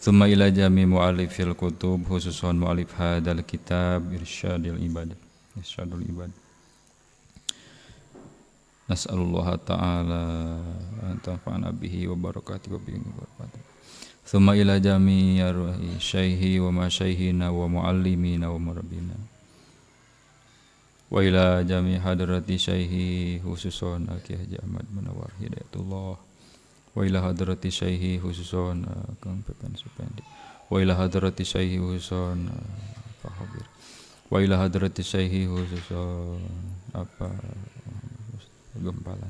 Tsumma ila jami mu'allifil kutub khususan mu'allif hadzal kitab Irsyadil Ibad. Irsyadul Ibad. Nas'alullah ta'ala an tanfa'ana bihi wa barakatihi wa bihi barakatuh. Tsumma ila jami arwahi syaihi wa masyaihina wa muallimina wa murabbina. Wa ila jami hadrati syaihi khususan Ki Haji Ahmad Munawar Hidayatullah. Wa ila hadrati syaihi khususan Kang Pepen Supendi. Wa ila hadrati syaihi khususan Pak Khabir. Wa ila hadrati syaihi khususan apa Gempalan.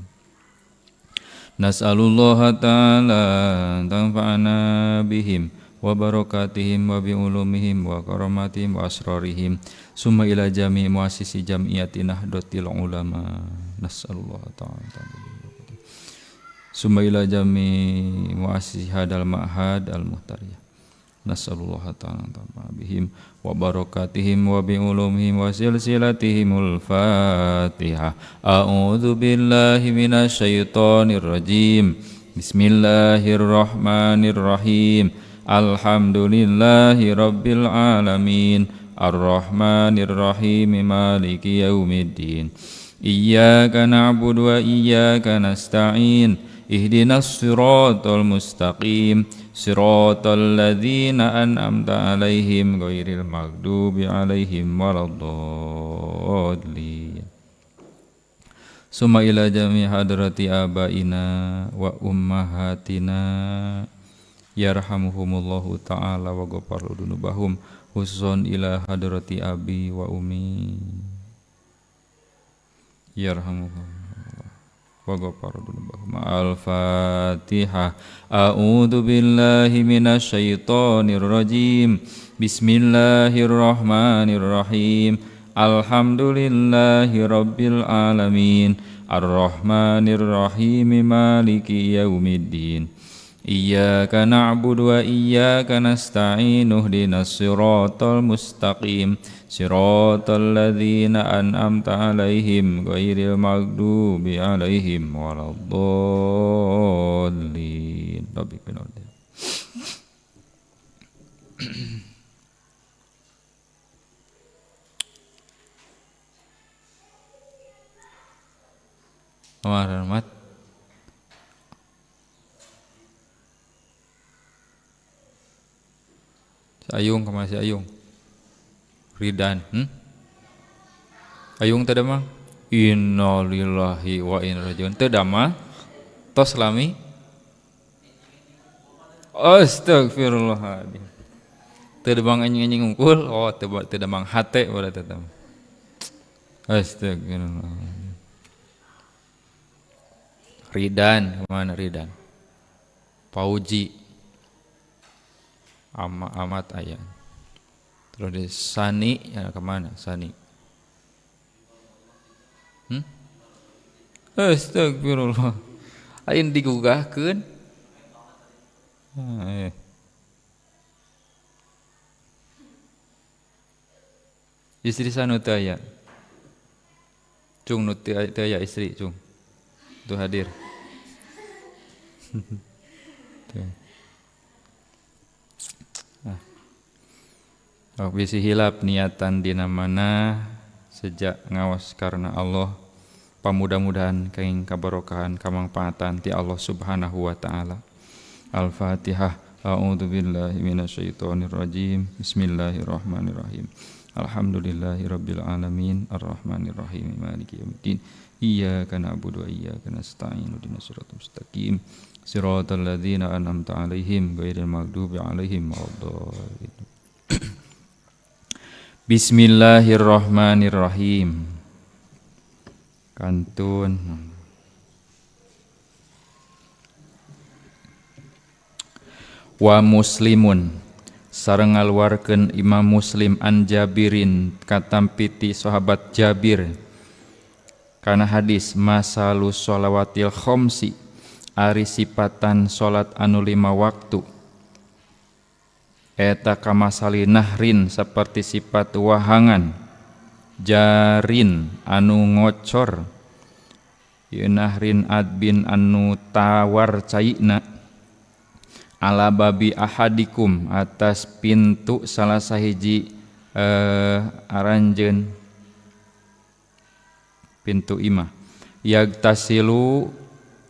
Nas'alullah ta'ala tanfa'ana bihim wa barakatihim wa bi'ulumihim wa karamatihim wa asrarihim. Summa ila jami' muassisi jam'iyati Nahdlatul Ulama. Nas'alullah ta'ala. Summa ila jami' muassisi hadal ma'had al-muhtariyah. Nas'alullah ta'ala bihim wa barakatihim wa bi'ulumihim wa silsilatihimul Fatihah. A'udzu billahi minasyaitonir rajim. Bismillahirrahmanirrahim. Alhamdulillahi rabbil alamin. Arrahmanir rahim. Maliki yaumiddin. Iyyaka na'budu wa iyyaka nasta'in. Ihdinas siratal mustaqim. Siratal ladzina an'amta 'alaihim ghairil maghdubi 'alaihim waladdallin. Summa ila jami' hadrati abaina wa ummahatina yarhamuhumullahu ta'ala wa ghafara dzunubahum, khususan ila hadrati abi wa ummi yarhamuhum wa ghafara dzunubahum. Al-Fatihah. A'udzu billahi minasyaitonir rajim. Bismillahirrahmanirrahim. Alhamdulillahi rabbil alamin. Arrahmanir rahim. Maliki yaumiddin. Iyyaka na'budu wa iyyaka nasta'in. Ihdinas siratal mustaqim. Siratal ladzina an'amta 'alaihim ghairil maghdubi 'alaihim waladdallin. Rahmat. Si Ayung kemana si Ayung? Ridan, Ayung teu damang? Innalillahi wa inna ilaihi rajiun. Teu damang? Tos lami? Astagfirullahaladzim. Teu damang anjing-anjing unggul. Oh, teu damang hate berarti teh. Astagfirullahaladzim. Ridan, kemana Ridan? Pauji. Amat ayah. Terus di Sani, ya kemana Sani? Astagfirullah. Ain digugahkeun. Istri sanu teu aya. Cung nu teu aya istri cung. Tuh hadir. Tuh. Oh, bisi hilap niatan dina mana sejak ngawas karena Allah. Pamudah-mudahan kaing kabarokahan kamangfaatan ti Allah Subhanahu wa taala. Al-Fatihah. A'udzu billahi minasyaitonir rajim. Bismillahirrahmanirrahim. Alhamdulillahi rabbil alamin. Arrahmanirrahim. Maliki yaumiddin. Iyyaka na'budu wa iyyaka nasta'in. Ihdinas siratal mustaqim. Siratal ladzina an'amta 'alaihim ghairil maghdubi 'alaihim waladdallin. Bismillahirrahmanirrahim. Kantun. Wa muslimun sareng ngaluarkeun Imam Muslim an Jabirin katampiti sahabat Jabir kana hadis masalus sholawatil khamsi ari sipatan salat anu 5 waktu eta kamasali nahrin seperti sifat wahangan jarin anu ngocor ieu nahrin adbin anu tawar caina Ala babi ahadikum atas pintu salah sahiji aranjeun pintu imah yagtasilu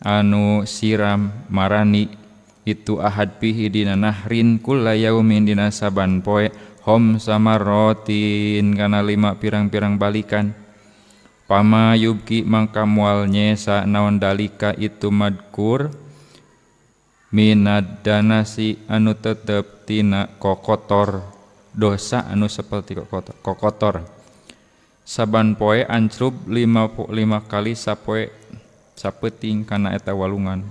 anu siram marani itu ahad pihi dina nahrin kulla yaumin dina saban poe khamsa marratin kana lima pirang-pirang balikan pama yubki mangka moal nyesa naon dalika itu madkur minad danasi anu tetep tina kokotor dosa anu seperti kokotor saban poe ancrub 55 kali sapoe sapeting kana eta walungan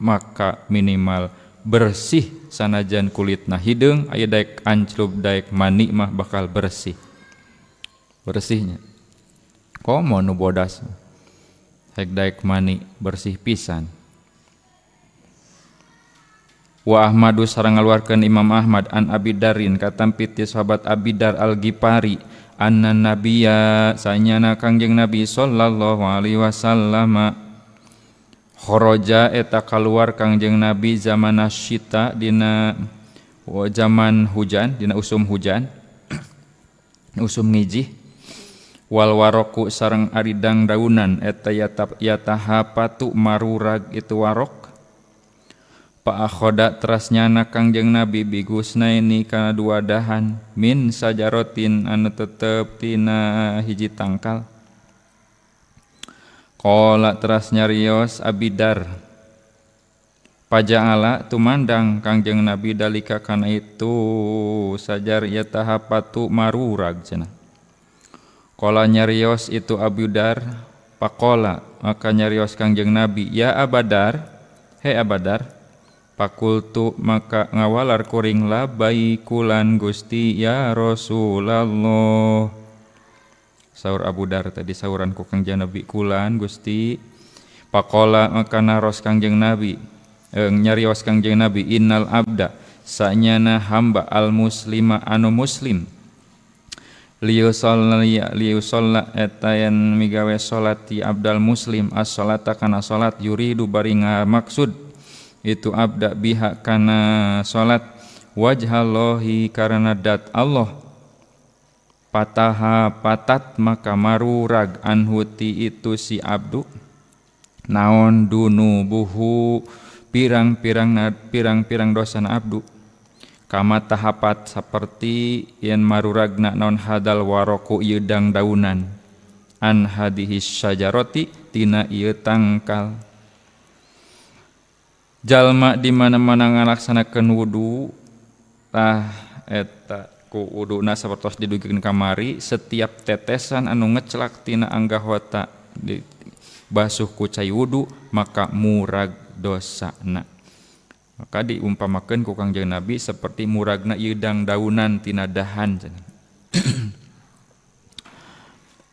maka minimal bersih sanajan kulitna hideung aya daek ancrub daek mani mah bakal bersih bersihnya komo nu bodas hek daek mani bersih pisan. Wa Ahmadu sareng ngaluarkeun Imam Ahmad an Abi Darin katampi ti sahabat Abi Dar Al-Ghifari anna nabiyya sanyana Kangjeng Nabi sallallahu alaihi wasallam kharaja eta kaluar Kangjeng Nabi zaman asyita dina zaman hujan dina usum hujan usum ngijih wal waroku sareng aridang daunan eta yatahapatu marurag itu warok. Pa akhoda teras nyana Kangjeng Nabi bigusnaini kana dua dahan min sajarotin anu tetep tina hiji tangkal. Qala teras nyarios Abidar paja'ala tumandang Kangjeng Nabi dalika kana itu sajar yatahapatu marurag cenah. Qala nyarios itu Abidar paqala maka nyarios Kangjeng Nabi ya Abadar he Abadar pakultu maka ngawalar kuring labai kulan Gusti ya Rasulullah. Saur Abu Dar tadi sauran ku Kangjeng Nabi kulan Gusti. Pakola maka naros Kangjeng Nabi nyarios Kangjeng Nabi innal abda sanyana hamba al muslima anu muslim liyusalla eta yen migawe salat ti abdal muslim as-salata kana salat yuridu bari ngamaksud itu abda biha kana salat wajhallahi karena dat Allah pataha patat maka marurag anhuti itu si abdu naon dunubuhu pirang-pirang dosana abdu kama tahapat seperti yen maruragna naon hadal waroku ieu dang daunan an hadihi syajarati tina ieu tangkal. Jalma di mana-mana ngalaksanakeun wudu tah eta ku wuduna sapertos didugikeun kamari setiap tetesan anu ngecelak tina anggahota di basuh ku cai wudu maka murag dosana. Maka diumpamakeun ku Kangjeng Nabi seperti muragna ieu dang daunan tina dahan cenah.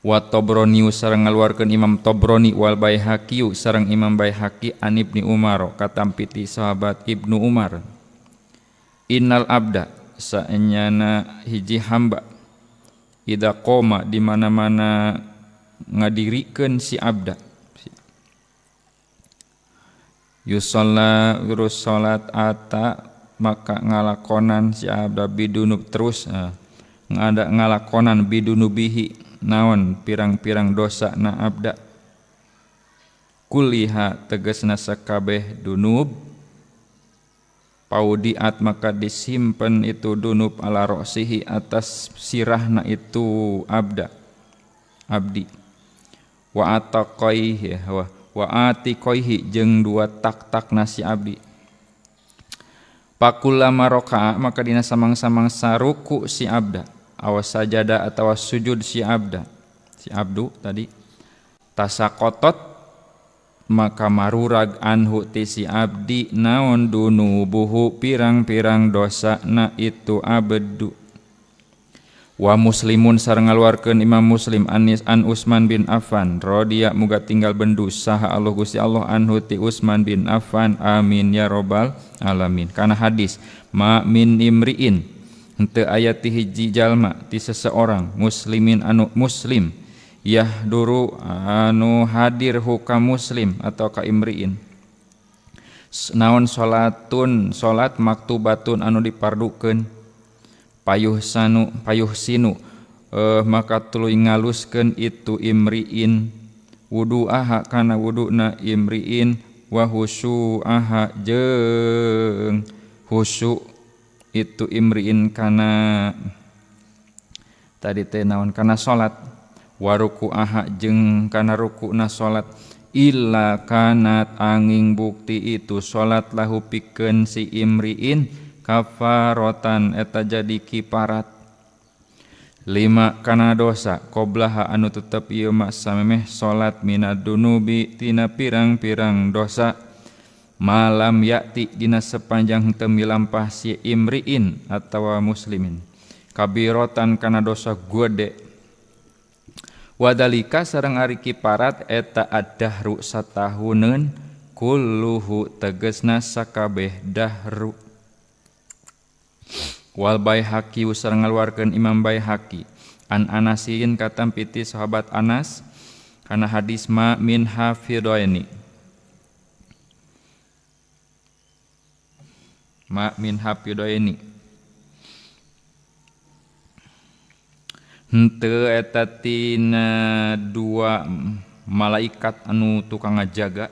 Wa Tabrani sareng ngaluarkeun Imam Tabrani wal Baihaqi sareng Imam Baihaqi an Ibni Umar katampi ti sahabat Ibnu Umar innal abda saenyana hiji hamba ida qoma di mana-mana ngadirikeun si abda yusalla terus salat ata maka ngalakonan si abda bidunub terus ngada ngalakonan bidunubihi naon pirang-pirang dosa na abda kuliha tegesna sakabeh dunub paudiat maka disimpen itu dunub ala roksihi atas sirahna itu abda abdi wa ataqaihi wa atiqaihi jeung dua tak-tak nasi abdi pakullama raka'a maka dina samang-samang saruku si abda awas sajada atawa sujud si abda si abdu tadi tasakotot maka marurag anhu ti si abdi naon dunubuhu pirang-pirang dosa na itu abdu. Wa muslimun sareng ngaluarkeun Imam Muslim anis an Utsman bin Affan rodiya muga tinggal bendu saha Allah Gusti Allah anhu ti Utsman bin Affan amin ya robbal alamin. Kana hadis ma min imriin henteu aya ti hiji jalma ti seseorang muslimin anu muslim yahduru anu hadir huka muslim atau ka imriin Naon salatun salat maktubatun anu dipardukeun payuh sanu payuh sinu maka tuluy ngaluskeun itu imriin wudu'aha kana wuduna imriin wa husu'aha jeung husu itu imriin kana tadi teh naon kana salat wa ruku'aha jeung kana rukuna salat illa kanat angin bukti itu salat lahu pikeun si imriin kafarotan eta jadi kiparat lima kana dosa qoblaha anu tetep ieu mah samemeh salat minad dunubi tina pirang-pirang dosa malam yakti dina sepanjang henteu milampah si imriin atawa muslimin kabirotan kana dosa gede wadalika sareng ari kiparat eta ad-dahru satahuneun kulluhu tegesna sakabeh dahru. Wal Baihaqi sareng ngaluarkeun Imam Baihaqi an Anasin katampi ti sahabat Anas kana hadis ma min hafidaini ma min hafidaini henteu eta tina dua malaikat anu tukang ngajaga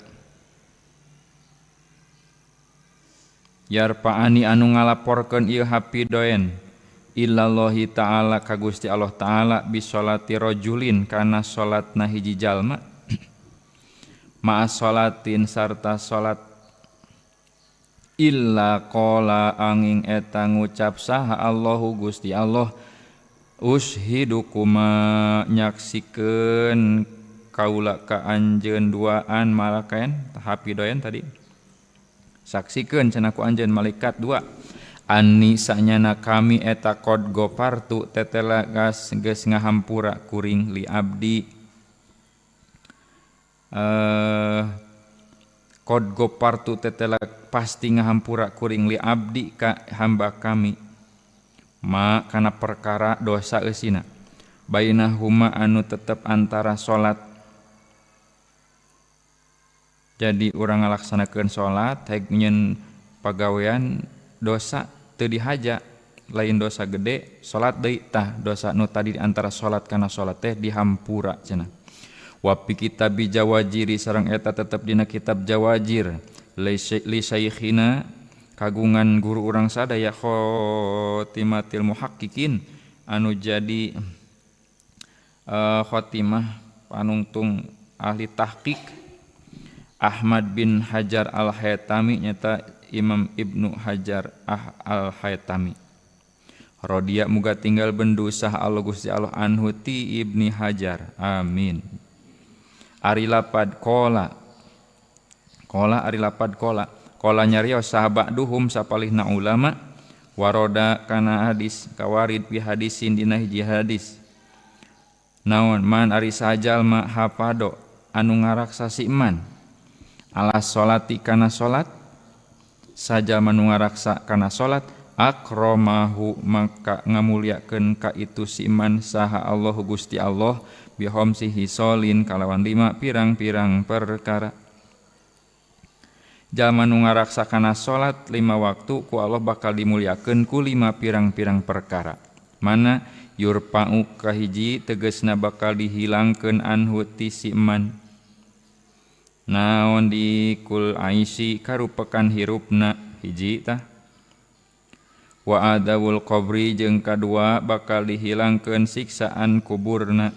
yarpaani anu ngalaporkeun ieu hafidoen ilallahi ta'ala ka Gusti Allah ta'ala bisolati rajulin kana salatna hiji jalma ma'a salatin sarta salat illa qala angin eta ngucap saha Allahu Gusti Allah ushidukuma nyaksikeun kaula ka anjeun duaan malakaen hafidoen tadi saksikeun cenah ku anjeun malaikat dua anni sanyana kami eta qad gofartu tetela geus ngahampura kuring li abdi qad gofartu tetela pasti ngahampura kuring li abdi ka hamba kami ma kana perkara dosa eusina bainahuma anu tetep antara salat. Jadi urang ngalaksanakeun salat heg nyeun pagawean dosa teu dihaja lain dosa gede salat deui tah dosa nu tadi antara salat kana salat teh dihampura cenah. Wa fi kitabi jawajiri sareng eta tetep dina kitab jawajir li syaikhina kagungan guru urang sadaya khotimatil muhaqqiqin anu jadi khotimah panungtung ahli tahqiq Ahmad bin Hajar Al-Haytami nyata Imam Ibnu Hajar Al-Haytami rodiya muga tinggal bendu sah Allah Gusti Allah anhu ti Ibni Hajar amin. Ari lapad kola kola ari lapad kola kola nyarios sahabat duhum sapalihna ulama waroda kana hadis kawarid bi hadisin dina hiji hadis naon man ari sajalma hafado anu ngaraksa si iman ala sholati kana sholat saja manu ngaraksa kana sholat akromahu maka ngamuliakeun ka itu si iman saha Allahu Gusti Allah bihomsi hisolin kalawan lima pirang-pirang perkara. Jalma nu ngaraksa kana sholat lima waktu ku Allah bakal dimuliakeun ku lima pirang-pirang perkara. Mana yurpa'u kahiji tegesna bakal dihilangkeun anhu ti si iman naon di kul aisi karupekan hirupna hiji tah wa adawul qabri jeung kadua bakal dihilangkeun siksaan kuburna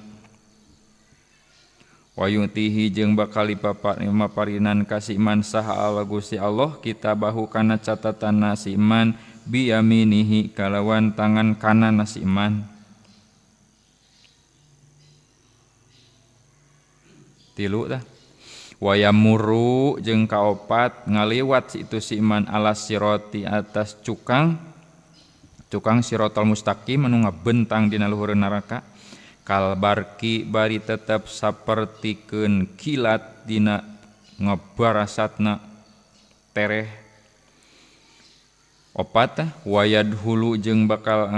wa yutihi jeung bakal dipaparinan ka si iman saha Allah Gusti Allah kitabahu kana catatan si iman biyaminihi kalawan tangan kanan si iman tilu tah wayamuru jeung kaopat ngaliwat itu si iman ala siroti atas cukang cukang sirotol mustaqim anu ngabentang dina luhureun neraka kalbarki bari tetep sapertikeun kilat dina ngebarasatna tereh opat wayadhulu jeung bakal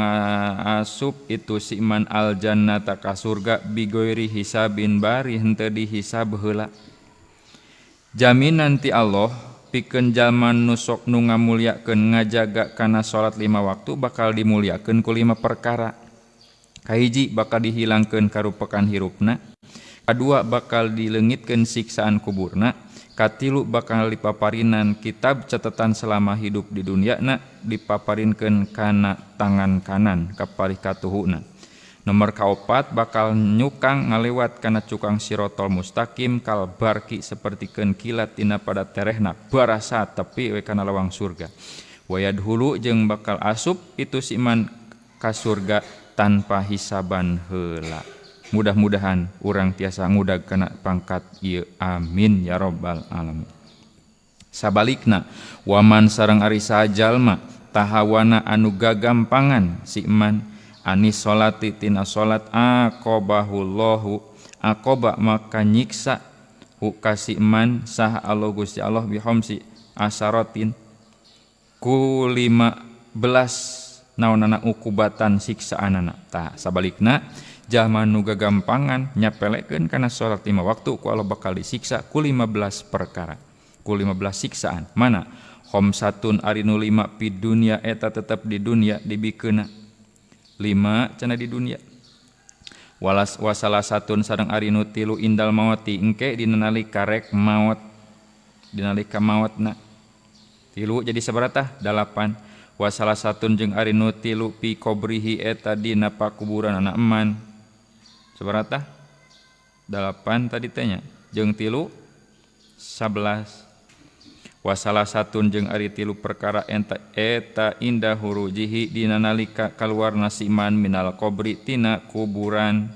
asup itu si iman al jannata ka surga bigoiri hisabin bari henteu dihisab heula. Jaminan ti Allah Pikeun jalma nu sok nu ngamulyakeun ngajaga kana salat 5 waktu bakal dimulyakeun ku 5 perkara. Kahiji bakal dihilangkeun karupekan hirupna, kadua bakal dileungitkeun siksaan kuburna, katilu bakal dipaparinan kitab catatan selama hidup di dunyana dipaparinkeun kana tangan kanan kapalih katuhuna. Nomor kaopat bakal nyukang ngalewat kana cukang sirotol mustaqim kal barki sapertikeun kilat dina pada terehna barasa tepi we kana lawang surga. Wayadhulu jeung bakal asup itu si iman ka surga tanpa hisaban heula. Mudah-mudahan urang tiasa ngudag kana pangkat ieu, amin ya rabbal alamin. Sabalikna waman sareng ari saha jalma tahawana anu gagampangan si iman anis salati tina salat aqabahullahu aqaba maka nyiksa hu ka si iman saha Allah Gusti Allah bihomsi asaratin ku 15 naonana ukubatan siksaanana. Tah sabalikna jalma nu gagampangan nyapelekeun kana salat 5 waktu ku Allah bakal disiksa ku 15 perkara, ku 15 siksaan. Mana khomsatun ari nu 5 pi dunya eta tetep di dunya dibikeuna 5 cenah di dunia. Walas wasalasatun sareng ari nu 3 indal maoti engke dina nalika rek maot, dina nalika maotna 3 jadi sabaratah 8. Wasalasatun jeung ari nu 3 pi kobrihi eta dina pakuburan anak eman sabaratah 8 tadi teh nya jeung 3 11. Wasalasatun jeung ari 3 perkara enta eta indah hurujihi dina nalika kaluarna si iman minal qabri tina kuburan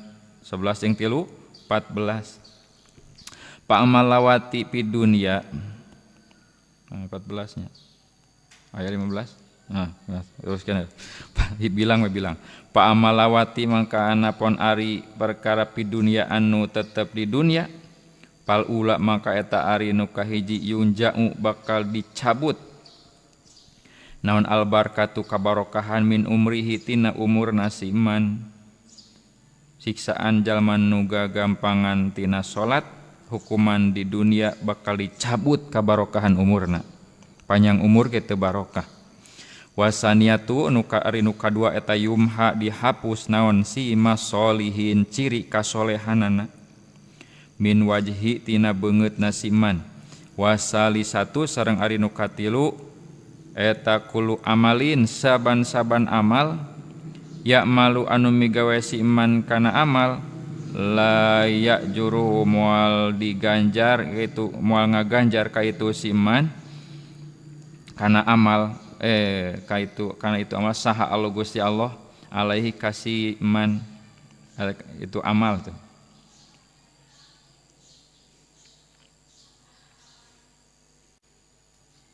11 jeung 3 14. Pa'amalawati pi dunya 14 nya aya 15. Nah, teruskan. Bilang we bilang. Pa'amalawati mangka anapon ari perkara pi dunya anu tetep di dunya pal ula maka eta ari nu kahiji yunja'u bakal dicabut naon albarkatu kabarokahan min umrihi tina umurna si iman. Siksaan jalma nu gagampangan tina salat hukuman di dunia bakal dicabut kabarokahan umurna, panjang umur ge teu barokah. Wasaniatu nu ka ari nu kadua eta yumha dihapus naon si masolihin ciri kasolehanana min wajhi tina beungeut nasiman. Wasali satu sareng ari nu katilu eta kulu amalin saban-saban amal ya malu anu migawe si iman kana amal la ya juru moal diganjar itu moal ngaganjar ka itu si iman kana amal ka itu kana itu amal saha Allah Gusti Allah alaihi kasih iman itu amal tuh.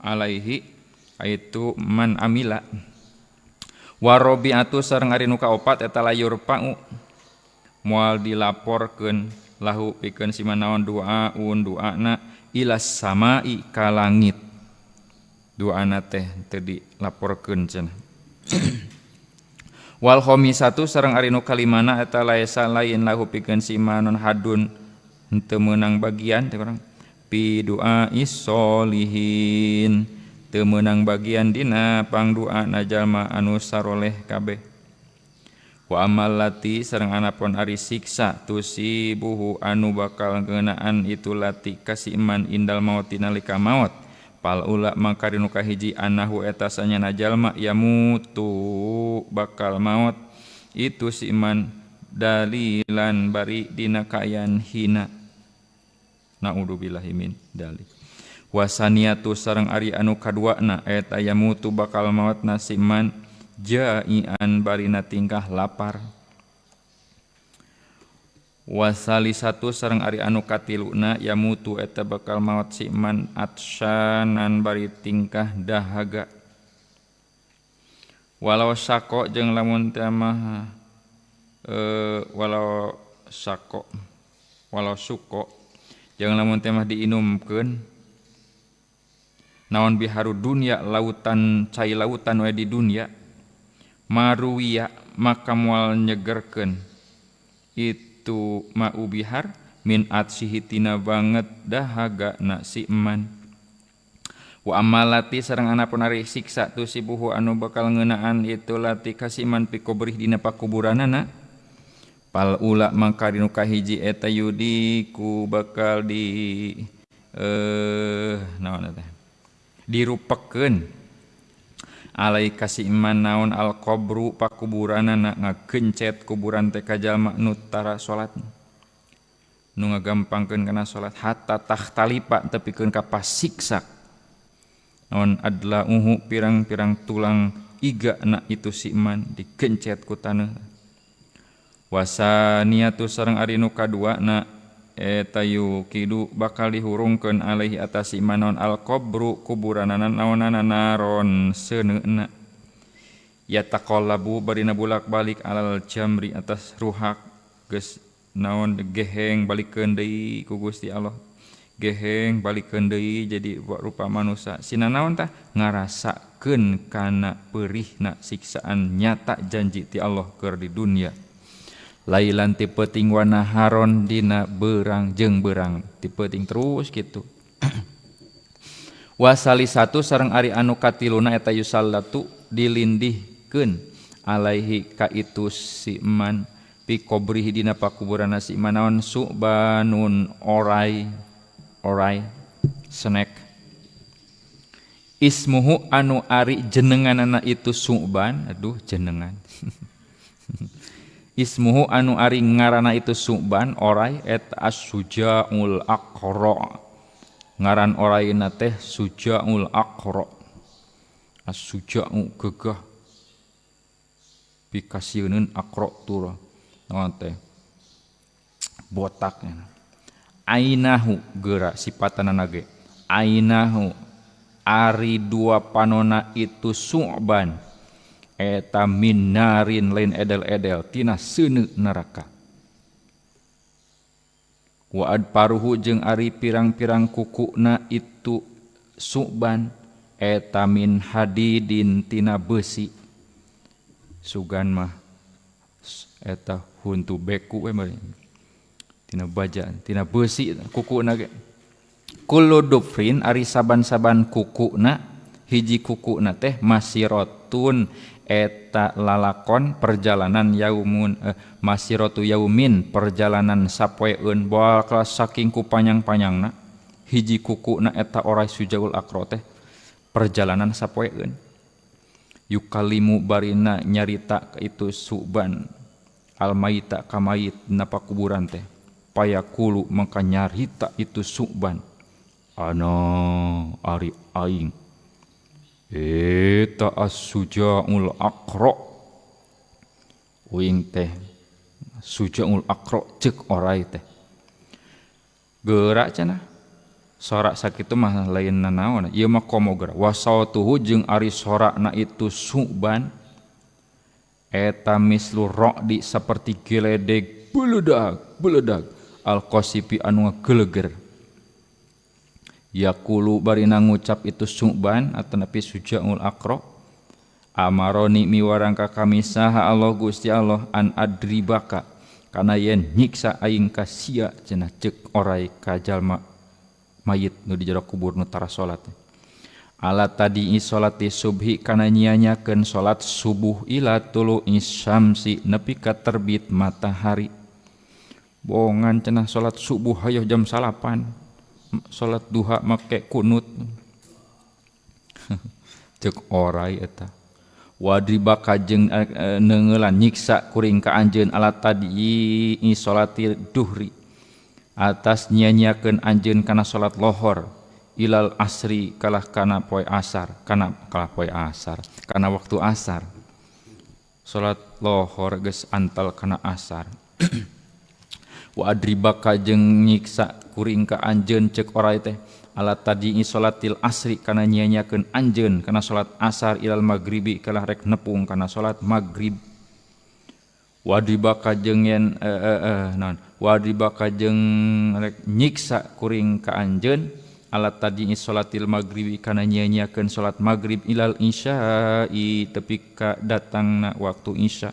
Alaihi itu man amila. Warobiatu sareng ari nu kaopat eta layur pa'u moal dilaporkeun lahu pikeun si manaon duaun duana ilas samai ka langit. Duana teh teu dilaporkeun cenah. Wal khamisatu sareng ari nu kalimana eta laisa lain lahu pikeun si manon hadun henteu meunang bagian teh urang pi du'a isolihin teu meunang bagian dina pangduana jalma anu saroleh kabeh. Wa amal lati sareng anapun ari siksa tusibuhu anu bakal ngeunaan itu lati ka si iman indal maut nalika maut pal ula mangka nu kahiji anahu eta sanyana jalma yamutu bakal maut itu si iman dalilan bari dina kaayaan hina. Naudzubillahi min dalik. Wasaniatu sareng ari anu kaduana eta yamutu bakal maot nasiman jaian barina tingkah lapar. Wasalisatu sareng ari anu katiluna yamutu eta bakal maot siman atsyanan bari tingkah dahaga. Walau sako jeung lamun teh mah walau sako walau suko jeung lamun teh mah diinumkeun naon biharu dunya lautan cai lautan we di dunya maruwiya maka moal nyegerkeun itu ma'u bihar min atsihi tina banget dahaga na si eman. Wa amalati sareng anapun ari siksa tusibuhu anu bakal ngeunaan itu lati kasiman pi kubrih dina pakuburanana pal ula mangka dinu kahiji eta yudi ku bakal di naon teh dirupekeun alai kasiman naon al qabru pakuburanana ngagencet kuburan teh ka jalma nu tara salat nu ngagampangkeun kana salat hatta takhtalipa tepikeun ka pasiksa naon adlauhu pirang-pirang tulang iga na itu si iman digencet ku taneuh. Wasaniatu sareng ari nu kadua na eta yukidu bakal dihurungkeun alaihi atas iman naon al qabru kuburanana naonana naron seuneuna yataqallabu barina bulak-balik alal jamri atas ruhak geus naon geheng balikeun deui ku Gusti Allah geheng balikeun deui jadi rupa manusia sina naon tah ngarasakeun kana peurihna siksaan nyata janji ti Allah keur di dunia lailan ti peuting wanaharon dina beurang jeung beurang ti peuting terus kitu. Wasali satu sareng ari anu katiluna eta yusallatu dilindihkeun alaihi ka itu si man pi qabrihi dina pakuburanna si man naon subanun orai orai snack ismuhu anu ari jenenganana itu suban aduh jenengan ismuhu anu ari ngaranna itu suban orai et as-sujaul aqra ngaran oraina teh sujaul aqra as-sujau gegah pikasieuneun aqra tura naon teh botak ainahu geura sipatanana ge ainahu ari dua panona itu suban eta minarin lain edel-edel tina seuneu neraka wa adparuhu jeung ari pirang-pirang kukuna itu suban eta min hadidin tina besi sugan mah eta huntu beku we mah tina baja tina besi kukuna ge kullu dufrin ari saban-saban kukuna hiji kukuna teh masirotun eta lalakon perjalanan yaumun masiratu yaumin perjalanan sapoeun bakal saking ku panjang-panjangna hiji kukuna eta orai sujaul aqra teh perjalanan sapoeun yukalimu barina nyarita itu suban almaita kamayit na pakuburan teh payakulu mangka nyarita itu suban ana ari aing eta as-sujaul aqra uing teh sujaul aqra ceuk orai teh geura cenah sorak sakitu mah lain nanaon ieu mah komo geura wasautuhu jeung ari sorakna itu suban eta mislu ra'di saperti geledeg beledag beledag alqasifi anu ngageleger yaqulu barina ngucap itu suban atanapi sujaul aqra amaroni miwarang ka kami saha Allah Gusti Allah an adribaka kana yen nyiksa aing ka sia cenah ceuk orai ka jalma mayit nu di jero kubur nu tara salat ala tadi salati subhi kana nyanyakeun salat subuh ila tulu isyamsi nepi ka terbit matahari bongan cenah salat subuh hayoh jam 9 salat duha make kunut ceuk orai eta wadribaka jeung neunggeulan nyiksa kuring ka anjeun ala tadi salati duhri atas nyanyiakeun anjeun kana salat lohor ilal asri kalah kana poe asar kana kalah poe asar kana waktu asar salat lohor geus antal kana asar wa adribaka jeung nyiksa kuring ka anjeun ceuk orai teh ala tadi salatil asri kana nyanyiakeun anjeun kana salat asar ilal maghribi kalah rek nepung kana salat maghrib wadribaka jeung yen naon wadribaka jeung rek nyiksa kuring ka anjeun ala tadi salatil maghribi kana nyanyiakeun salat maghrib ilal isya'i tepi ka datangna waktu isya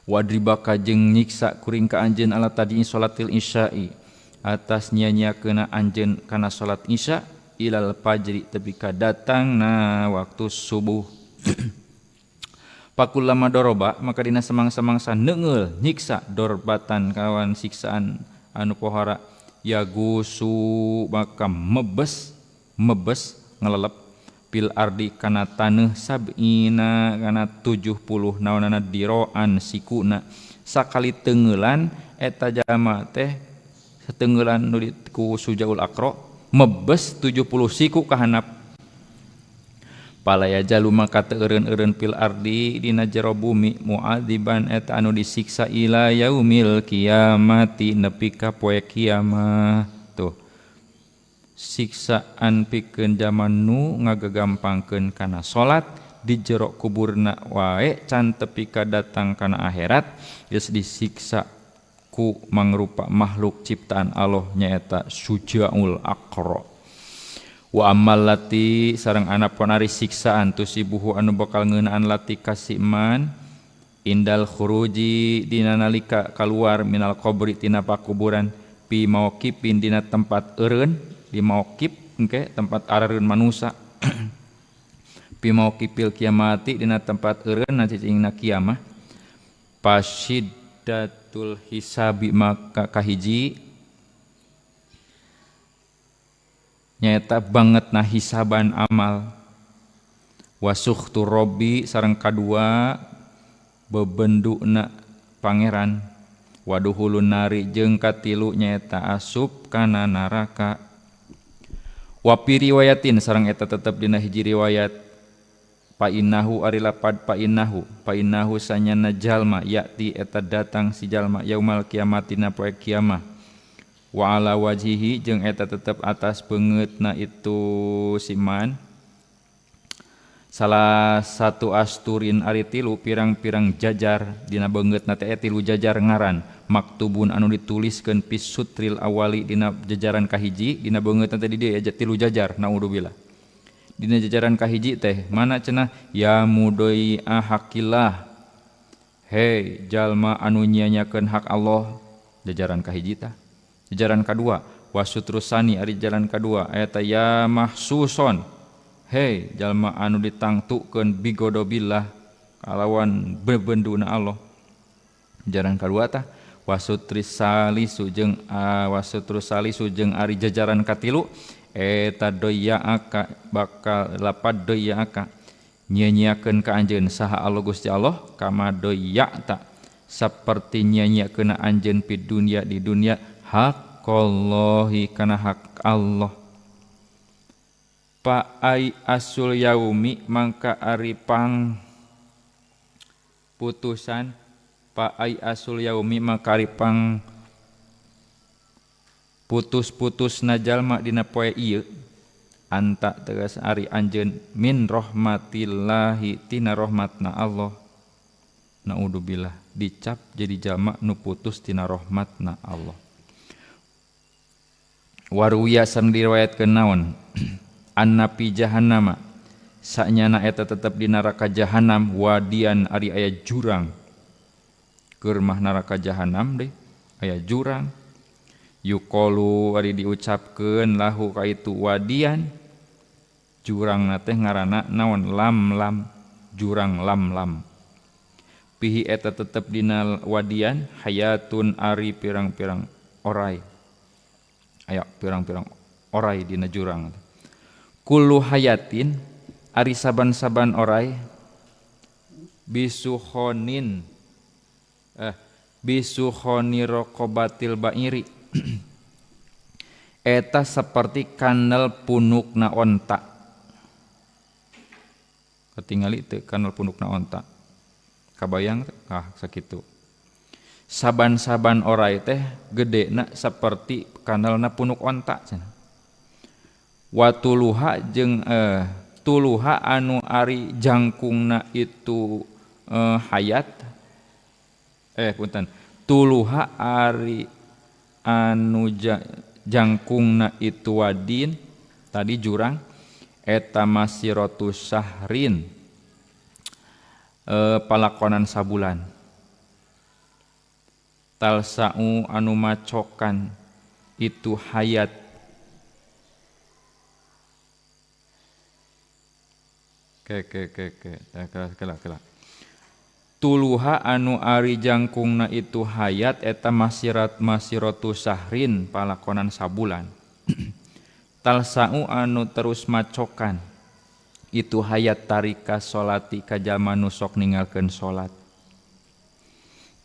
wadribaka jeung nyiksa kuring ka anjeun ala tadi salatil isya'i atas nyanyiakeun anjeun kana salat isya ilal fajri tepi ka datangna waktu subuh. Pakulama doroba maka dina semang-semangsa neunggeul nyiksa dorbatan kawan siksaan anu pohara yagusu maka mebes mebes ngelelep pil ardi kana taneuh sab'ina kana 70 naonana diroan sikuna sakali teungeulan eta jalma teh satengeulan nu ku Sujaul Aqra mebes 70 siku ka handap. Palaya jalu maka teu eureun-eureun pil ardi dina jero bumi mu'adziban eta anu disiksa ila yaumil kiamati nepi ka poe kiamah. Tuh siksaan pikeun jaman nu ngagagampangkeun kana salat di jero kuburna wae can tepi ka datang kana akhirat geus disiksa ku mangrupa makhluk ciptaan Allah nyaeta Sujaul Aqra. Wa ammal lati sareng anapun ari siksaan tusibuhu anu bakal ngeunaan lati kasiman indal khuruji dina nalika kaluar minal qabri tina pakuburan pi mauqifin dina tempat eureun di mauqif engke tempat arareun manusa pi mauqifil kiamati dina tempat eureun na cicingna kiamah pasyiddatul hisabi maka kahiji nyaeta banget na hisaban amal wasukhtu robbi sareng kadua bebendukna pangeran waduhulun nari jeung katilu nyaeta asup kana neraka. Wa fi riwayatin sareng eta tetep dina hiji riwayat pa innahu ari lapad pa innahu pa innahu sanyana jalma yakti eta datang si jalma yaumal kiamatina poe kiamah wa ala wajhihi jeung eta tetep atas beungeutna itu siman salah satu asturin ari tilu pirang-pirang jajar dina beungeutna teh tilu jajar ngaran maktubun anu dituliskeun pisutril awali dina jajaran kahiji dina beungeutna teh di dieu tilu jajar naudzubillah dina jajaran kahiji teh mana cenah ya mudoi ahakillah hei jalma anu nyia-nyiakeun hak Allah jajaran kahiji tah. Jajaran kadua wasutrusani ari jalan kadua eta ya mahsuson hei jalma anu ditangtukeun bigodobillah kalawan bebenduna Allah. Jajaran kadua tah wasutrisalisu jeung wasutrusalisu jeung ari jajaran katilu eta doyaaka bakal lapad doyaaka nyia-nyiakeun ka anjeun saha Allah Gusti Allah kama doyata saperti nyia-nyiakeun anjeun pi dunya di dunya haqqallahi kana hak Allah. Pa ai asul yaumi mangka ari pang putusan pa ai asul yaumi mangka ari pang putus-putus na jalma dina poe ieu anta tegas ari anjeun min rahmatillahi tina rahmatna Allah. Naudzubillah dicap jadi jalma nu putus tina rahmatna Allah. Waruya sareng diriwayatkeun naon annapi jahannama sanyana eta tetep di neraka jahanam wadian ari aya jurang keur mah neraka jahanam deh aya jurang yuqalu ari diucapkeun lahu ka itu wadian jurangna teh ngaranna naon lam-lam jurang lam-lam pihi eta tetep dina wadian hayatun ari pirang-pirang orai aya pirang-pirang orai dina jurang. Kullu hayatin ari saban-saban orai bisuhonin bisuhoni raqabatil ba'iri eta seperti kanel punukna onta. Ketingali teu kanel punukna onta kabayang teu? Ah sakitu. Saban-saban orai teh gedena seperti kanelna punuk onta cenah. Watuluha jeung tuluha anu ari jangkungna itu hayat punten tuluha ari anu jangkungna itu wadin tadi jurang eta masiratu syahrin palakonan sabulan talsa'u anu macokan itu hayat Ke kela kela tuluha anu ari jangkungna itu hayat eta masirat masiratu sahrin palakonan sabulan talsau anu terus macokan itu hayat tarika solati ka jalma nu sok ninggalkeun salat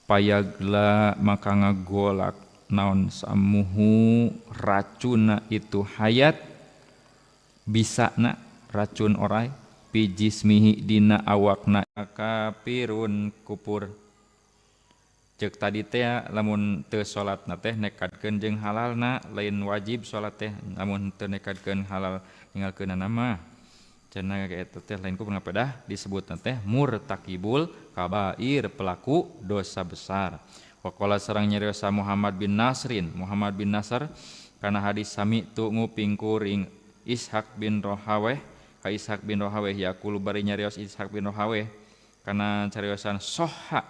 payagla maka ngagolak naon samuhu racuna itu hayat bisana racun orai pijismihi dina awakna kafirun kupur. Cek tadi teh lamun teu salatna teh nekadkeun jeung halalna lain wajib salat teh lamun teu nekadkeun halal ninggalkeunana mah cenah eta teh lain kupur ngapedah disebutna teh murtakibul kabair pelaku dosa besar. Waqala sareng nyariosa Muhammad bin Nasrin Muhammad bin Nasr kana hadis sami tu nguping kuring Ishaq bin Rohaweh ka Ishaq bin Rohaweh yaqulu bari nyarios Ishaq bin Rohaweh kana cariosan soha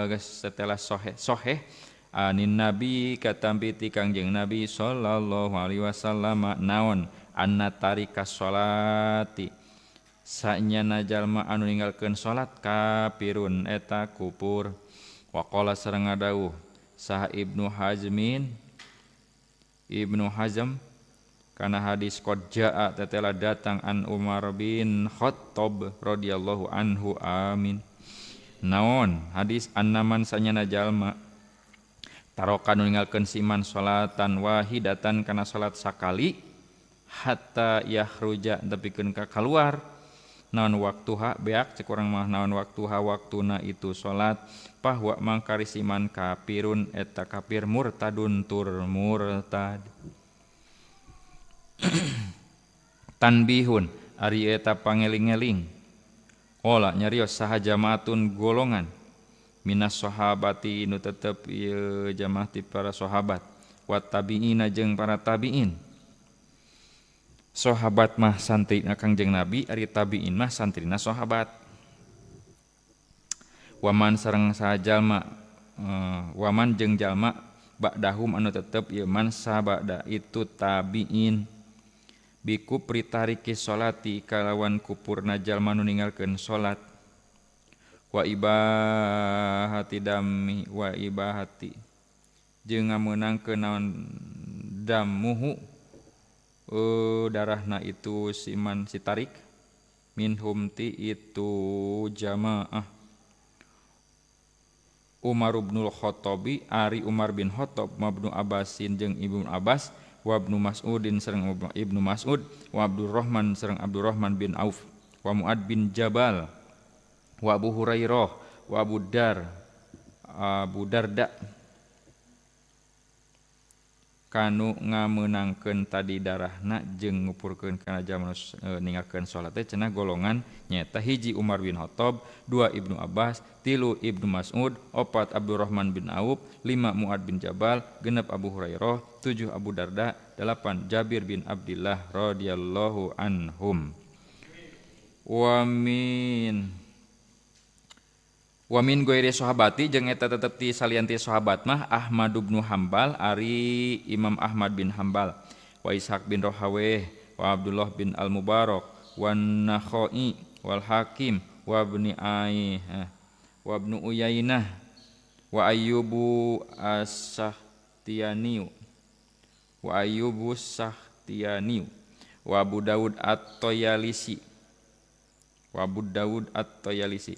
geus setelah soheh anin nabi katampi ti Kangjeng Nabi sallallahu alaihi wasallam naon anna tarika sholati sanyana jalma anu ninggalkeun salat kafirun eta kupur. Waqala sareng ngadawuh saha Ibnu Hazmin Ibnu Hazm kana hadis qad jaa tetela datang an Umar bin Khattab radhiyallahu anhu amin naon hadis annaman sanyana jalma taroka nu ninggalkeun siman salatan wahidatan kana salat sakali hatta yahruja tepikeun ka kaluar naon waktuha beak cek urang mah naon waktuha waktuna itu salat bahwa mangkari siman kafirun eta kafir murtadun tur murtad. Tanbihun ari eta pangeling-eling qala nyarios saha jamaatun golongan minas sahabati nu tetep ieu jamaah ti para sahabat wa tabiina jeung para tabiin. Sahabat mah santrina Kangjeng Nabi ari tabiin mah santrina sahabat. Waman sareng saha jalma waman jeung jalma ba'dahum anu tetep ieu man sabada itu tabiin bikupri tariki sholati kalawan kupurna jalma nu ninggalkeun salat wa ibahati dami wa ibahati jeung ngameunangkeun naon damuhu darahna itu siman si tarik minhum ti itu jamaah. Umar bin Khattabi ari Umar bin Khattab wa Ibnu Abbasin jeung Ibnu Abbas wa Ibnu Mas'udin sareng Ibnu Mas'ud wa Abdurrahman sareng Abdurrahman bin Auf wa Mu'ad bin Jabal wa Abu Hurairah wa Abu Dar Abu Darda kanu ngamenangkeun tadi darahna jeung ngupurkeun kana jalma ninggalkeun salat teh cenah golongan nyaeta hiji Umar bin Khattab, dua Ibnu Abbas, tilu Ibnu Mas'ud, opat Abdurrahman bin Auf, lima Mu'ad bin Jabal, genep Abu Hurairah, tujuh Abu Darda, delapan Jabir bin Abdillah radhiyallahu anhum. Wa min goiri sahabati jeung eta tetep ti salian ti sahabat mah Ahmad bin Hanbal ari Imam Ahmad bin Hanbal wa Ishaq bin Rohaweh wa Abdullah bin Al-Mubarak wa Nakhai wal Hakim wa Ibni Ai wa Ibnu Uyainah wa Ayyubu As-Sahtiyani wa Ayyubu Sahtiyani wa Abu Dawud At-Tayalisi wa Abu Dawud At-Tayalisi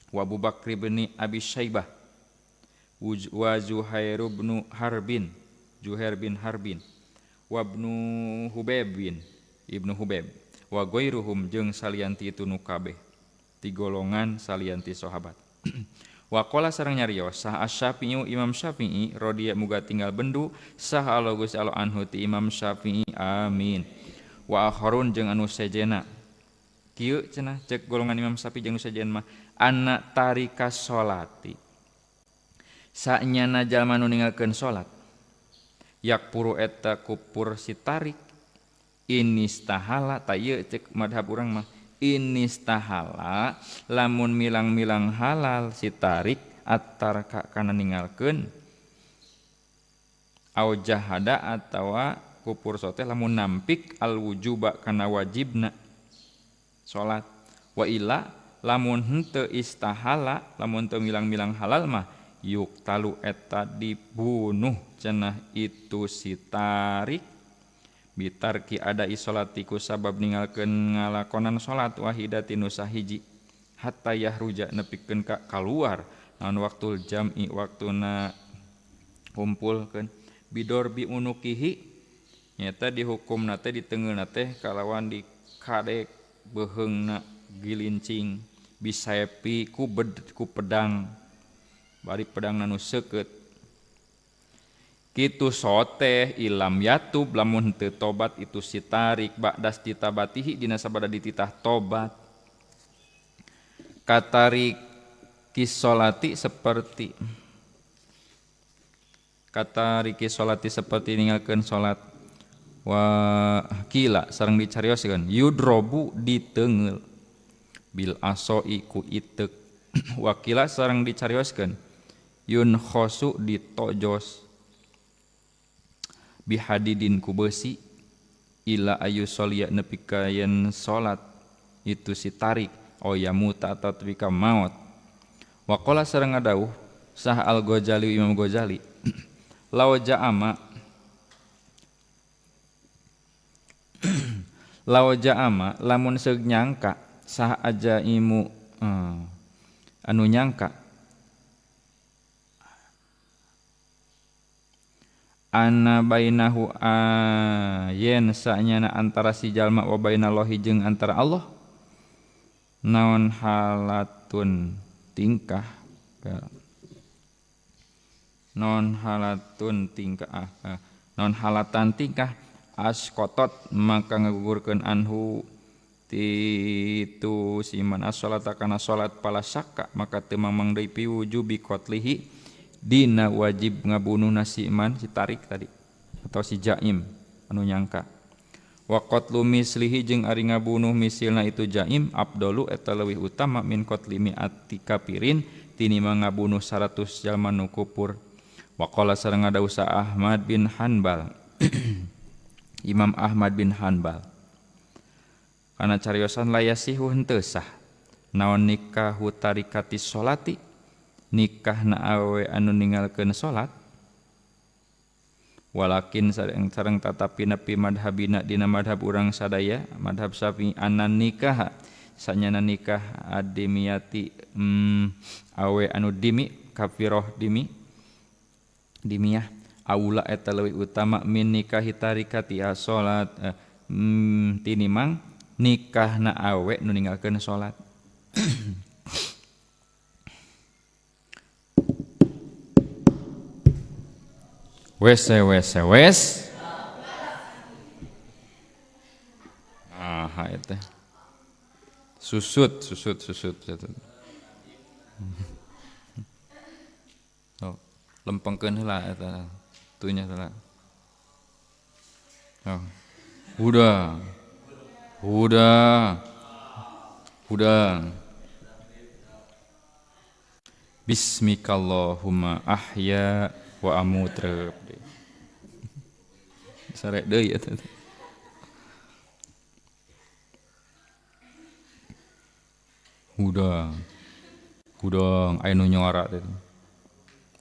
wa Abu Bakr bin Abi Syaibah wa Zuhair bin Harbin Zuhair bin Harbin wa Ibnu Hubaib bin Ibnu Hubaib wa ghairuhum jeung salianti itu nu kabeh ti golongan salianti sahabat. Wa qala sareng nyarios sah Asy-Syafi'i Imam Syafi'i radhiya muga tinggal bendu sah Allah Gusti Allah anhu ti Imam Syafi'i amin. Wa akharun jeung anu sejena kieu cenah cek golongan Imam Syafi'i jeung nu sejen mah anna tarika sholati sanyana jalma nu ninggalkeun salat yakpuru eta kupur si tarik inistahala ta ieu cek madhab urang mah inistahala lamun milang-milang halal si tarik atarka kana ninggalkeun au jahada atawa kupur sote lamun nampik al wujuba kana wajibna. Salat wa illa lamun henteu istahala lamun teu milang-milang halal mah yuktalu eta dibunuh cenah itu si tarik bitarki ada isolatiku sabab ninggalkeun ngalakonan salat wahidatin nu sahiji hatta yahruja nepikeun ka kaluar naon waktul jam'i waktuna kumpulkeun bidorbi unukihi nyata dihukumna teh ditengeulna teh kalawan dikadek beheungna gilincing bisaepi ku bed ku pedang bari pedangna nu seukeut kitu soteh ilam yatub lamun teu tobat itu si tarik ba'das ditabatihi dina sabada dititah tobat katarik kisolati seperti katariki solati seperti ninggalkeun salat wa kila sareng dicarioskeun yudrobu diteunggeul bil asoi ku iteuk wa kila sareng dicarioskeun yun khosu ditojos bihadidin ku besi ila ayu solia nepi ka yen salat itu si tarik o yamuta atawa ka maot. Waqala sareng ngadawuh sah Al Ghazali Imam Ghazali law ja'ama law ja'ama lamun seug nyangka sah aja imu anu nyangka anna bainahu yen sanyana antara si jalma wa bainallahi jeung antara Allah naon halatun tingkah non halatun tingkah non halatan tingkah askotot maka ngagugurkeun anhu titu siman as-salata kana salat pala syakka maka teu mamang deui piwujubi qatlihi dina wajib ngabunuhna si iman si tarik tadi atau si jaim anu nyangka wa qatlu mislihi jeung ari ngabunuh misilna itu jaim abdalu eta leuwih utama min qatli mi'ati kafirin tinimang ngabunuh 100 jalma nu kufur. Waqala sareng ngadawuh Ahmad bin Hanbal Imam Ahmad bin Hanbal kana cariosan layasihu henteu sah naon nikahu tarikati sholati nikahna awewe anu ninggalkeun salat walakin sareng tatapi nepi madhabina dina madhab urang sadaya madhab Syafi'i anan nikah sanyana nikah adimiyati awe anu dimi kafiroh dimi dimiyah aula eta leuwih utama min nikahi tarikati salat tinimang nikahna awe nu ninggalkeun salat. Wes wes wes. Ah eta. Susut susut susut. Oh, lempengkeun heula eta tunya heula. Oh. Udah. Udah. Udah. Bismikallahumma ahya wa amut reup deui. Sare deui eta. Hudang. Hudang aya nu nyora teh.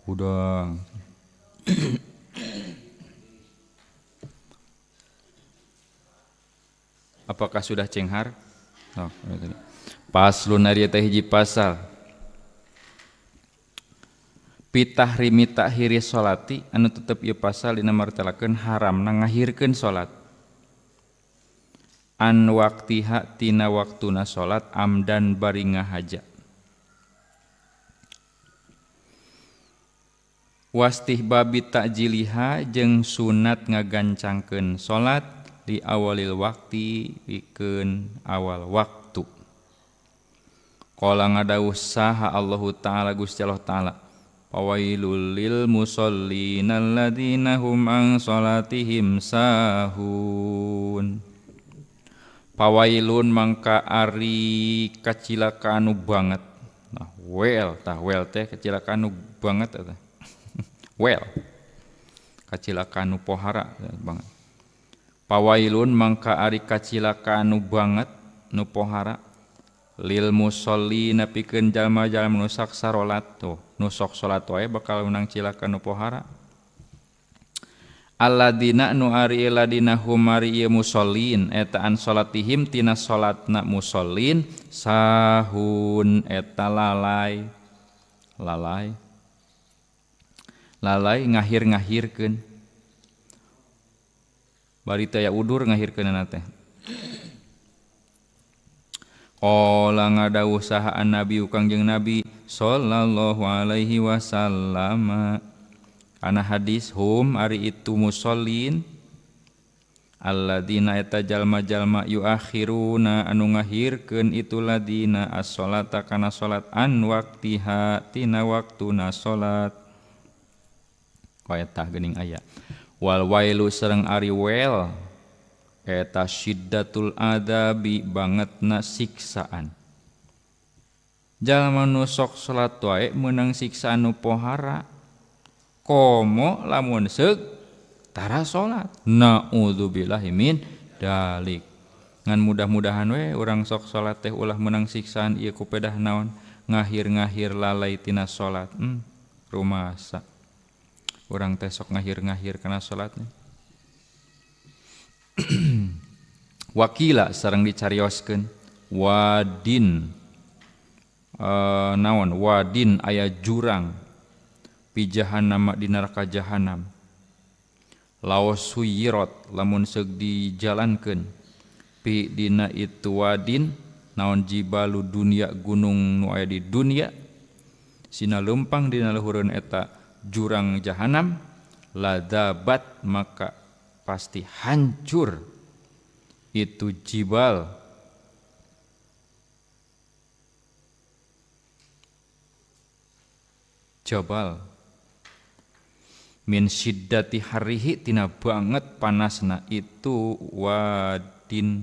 Hudang. Apakah sudah cenghar? Oh, paslon ari teh hiji pasal. Pitahrimi takhiri sholati anu tetep ieu pasal dina martelakeun haramna ngahirkeun salat. An waktiha tina waktuna salat amdan bari ngahaja. Wastihbabi ta'jiliha jeung sunat ngagancangkeun salat di awalil wakti pikeun awal waktu. Qala ngadawuh saha Allahu ta'ala Gusti Allah ta'ala fawailul lil musallin alladzina hum an salatihim sahun. Pawailun mangka ari kacilakaan nu banget. Nah, well tah well teh kacilakaan nu banget eta. Well. Kacilakaan nu pohara banget. Pawailun mangka ari kacilakaan nu banget nu pohara lil musallina pikeun jalma-jalma nu sok sarolat tuh nu sok salat wae bakal menang cilaka nu pohara alladina nu ari ladina hum ari ieu musallin eta an salatihim tina salatna musallin sahun eta lalai lalai lalai ngahir-ngahirkeun bari teh aya udur ngahirkeunana teh. Qala ngadawuh saha an-nabi Kangjeng Nabi sallallahu alaihi wasallam kana hadis hum ari itu musallin alladina eta jalma-jalma yuakhiruna anu ngahirkeun itu ladina as-salata kana salat an waqtiha tina waktuna salat. Eta geuning aya wal wailu sareng ari wel eta syiddatul adabi bangetna siksaan. Jalma nu sok salat wae meunang siksaan nu pohara komo lamun seug tara salat. Naudzubillahi min dalik. Ngan mudah-mudahan we urang sok salat teh ulah meunang siksaan ieu ku pedah naon ngahir-ngahir lalai tina salat. Rumasa urang teh sok ngahir-ngahir kana salatnya. Wakila sareng dicarioskeun wadin naon wadin aya jurang pi jahannam di neraka jahanam laos suyirat lamun seug dijalankeun pi dina itu wadin naon jibalu dunia gunung nu aya di dunia sina leumpang dina luhureun eta jurang jahanam ladabat maka pasti hancur itu jibal jabal min syiddati harihi tina banget panasna itu wadin.